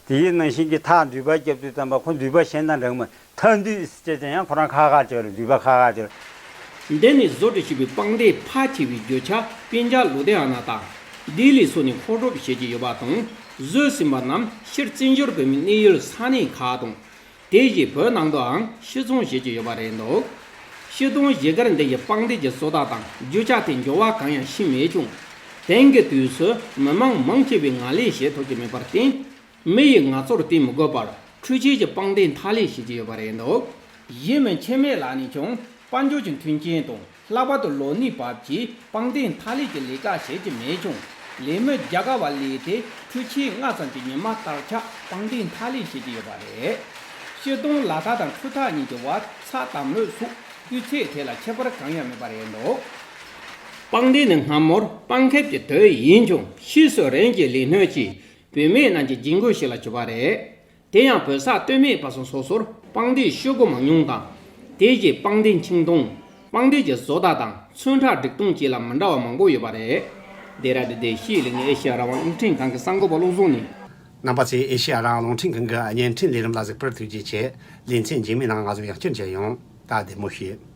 དེའི་ནང་བཞིན་གྱི་ཐག་མདུད་པ་བརྒྱབ་དུས་ཙམ་པ་ཁོ་མདུད་པ་གཞན་དང་འདྲ་གི་མ། ཐག་མདུད་ཟེར་བྱས་ཡང་ཁོ་རང་ཁ་ཁ་བྱས་རེད། མདུད་པ་ཁ་ཁ་བྱས་རེད། འདི་ནི་བཟོ་སྒྲིག་བྱས་པའི་པང་གདན་ཕལ་ཆེ་བའི་རྒྱུ་ཆ་པིན་ཇ་ལུ་དྷི་ཡ་ན་དང་ལྡི་ལི་སོགས་ནས་མཁོ་སྒྲུབ་བྱེད་ཀྱི་ཡོད་པ་དང་། བཟོས་ཟིན་པ་རྣམས་སྤྱིར་བཙན་བྱོལ་བོད་མིའི་གནས་ཡུལ་ས་གནས་ཁག་དང་། དེ་བཞིན་བོད་ནང་དུའང་ཕྱིར་ཚོང་བྱེད་ཀྱི་ཡོད་པ་རེད་འདུག། སྤྱིར་བཏང་གཞིས་སྒར་འདི་ཡི་པང་གདན་གྱི་བཟོ་ལྟ་དང་རྒྱུ་ཆ་དེ་འགྱུར་བ་གང་ཡང་ཕྱིན་མེད་ཀྱང་། དེང་གི་དུས་སུ་མི་མང་མང་ཆེ་བས་ངལ་ལས་བྱེད་ཐུབ་ཀྱི་མེད་པར་བརྟེན། མི་ཡིས་ང་ཚོར་བལྟས་མི་དགོས་པར་འཕྲུལ་ཆས་ཀྱི་པང་གདན་ཐག་ལས་བྱེད་ཀྱི་ཡོད་པ་རེད་འདུག། གཞིས་མི་འཆི་མེད་ལགས་ནས་ཀྱང་དཔལ་འབྱོར་གྱི་མཐུན་རྐྱེན་དང་། ལྷག་པར་དུ་ལོ་ནའི་བབ་ཀྱིས་པང་གདན་ཐག་ལས་ཀྱི་ལས་ཀ་བྱེད་ཀྱི་མེད་ཀྱང་། ལས་མི་བརྒྱ་ག་བ་སླེབས་ཏེ་འཕྲུལ་ཆས་ལྔ་ཙམ་གྱིས་ཉི་མ་ལྟར་ཆགས་པང་གདན་ཐག་ལས་བྱེད་ཀྱི་ཡོད་པ་རེད། སྤྱིར་བཏང་ལ་དྭགས་དང་འཕྲུལ་ཐག་གཉིས་ཀྱི་བར་ཚད་དམ་ལྷོད་སོགས་སྤུས་ཚད་ཐད་ལ་ཁྱད་པར་གང་ཡང་མེད་པ་རེད་འདུག། པང་གདན་ནི་སྔ་མོར་པང་ཁེབས་ཀྱི་དོད་ཡིན་ཀྱང་ཕྱིས་སུ་རིམ་གྱིས་ལས་སྣོན་གྱིས་བུད་མེད་རྣམས་ཀྱི་རྒྱན་གོས་ཤིག་ལ་གྱུར་པ་རེད། དེ་ཡང་བོད་ས་སྟོད་སྨད་བར་གསུམ་སོ་སོར་པང་གདན་ཤོག་གུ་མང་ཉུང་དང་། དེ་རྗེས་པང་གདན་འཆིང་སྟངས། པང་གདན་གྱི་བཟོ་ལྟ་དང་ཚོན་ཁྲ་སྒྲིག་སྟངས་བཅས་ལ་མི་འདྲ་བ་མང་པོ་ཡོད་པ་རེད། ལྡེ་ར་ལྡུན་བདེ་སྐྱིད་གླིང་ཨེ་ཤེ་ཡ་རང་དབང་རླུང་འཕྲིན་ཁང་གི་གསར་འགོད་པ་བློ་བཟང་ནས། རྣམ་པ་ཚོས་ཨེ་ཤེ་ཡ་རང་དབང་རླུང་འཕྲིན་ཁང་གི་བརྙན་འཕྲིན་ལས་རིམ་ལ་གཟིགས་པར་ཐུགས་རྗེ་ཆེ། ལེ་ཚན་རྗེས་མའི་ནང་ང་ཚོ་ཡང་བསྐྱར་མཇལ་ཡོང་། ད་བདེ་མོ་བྱོས།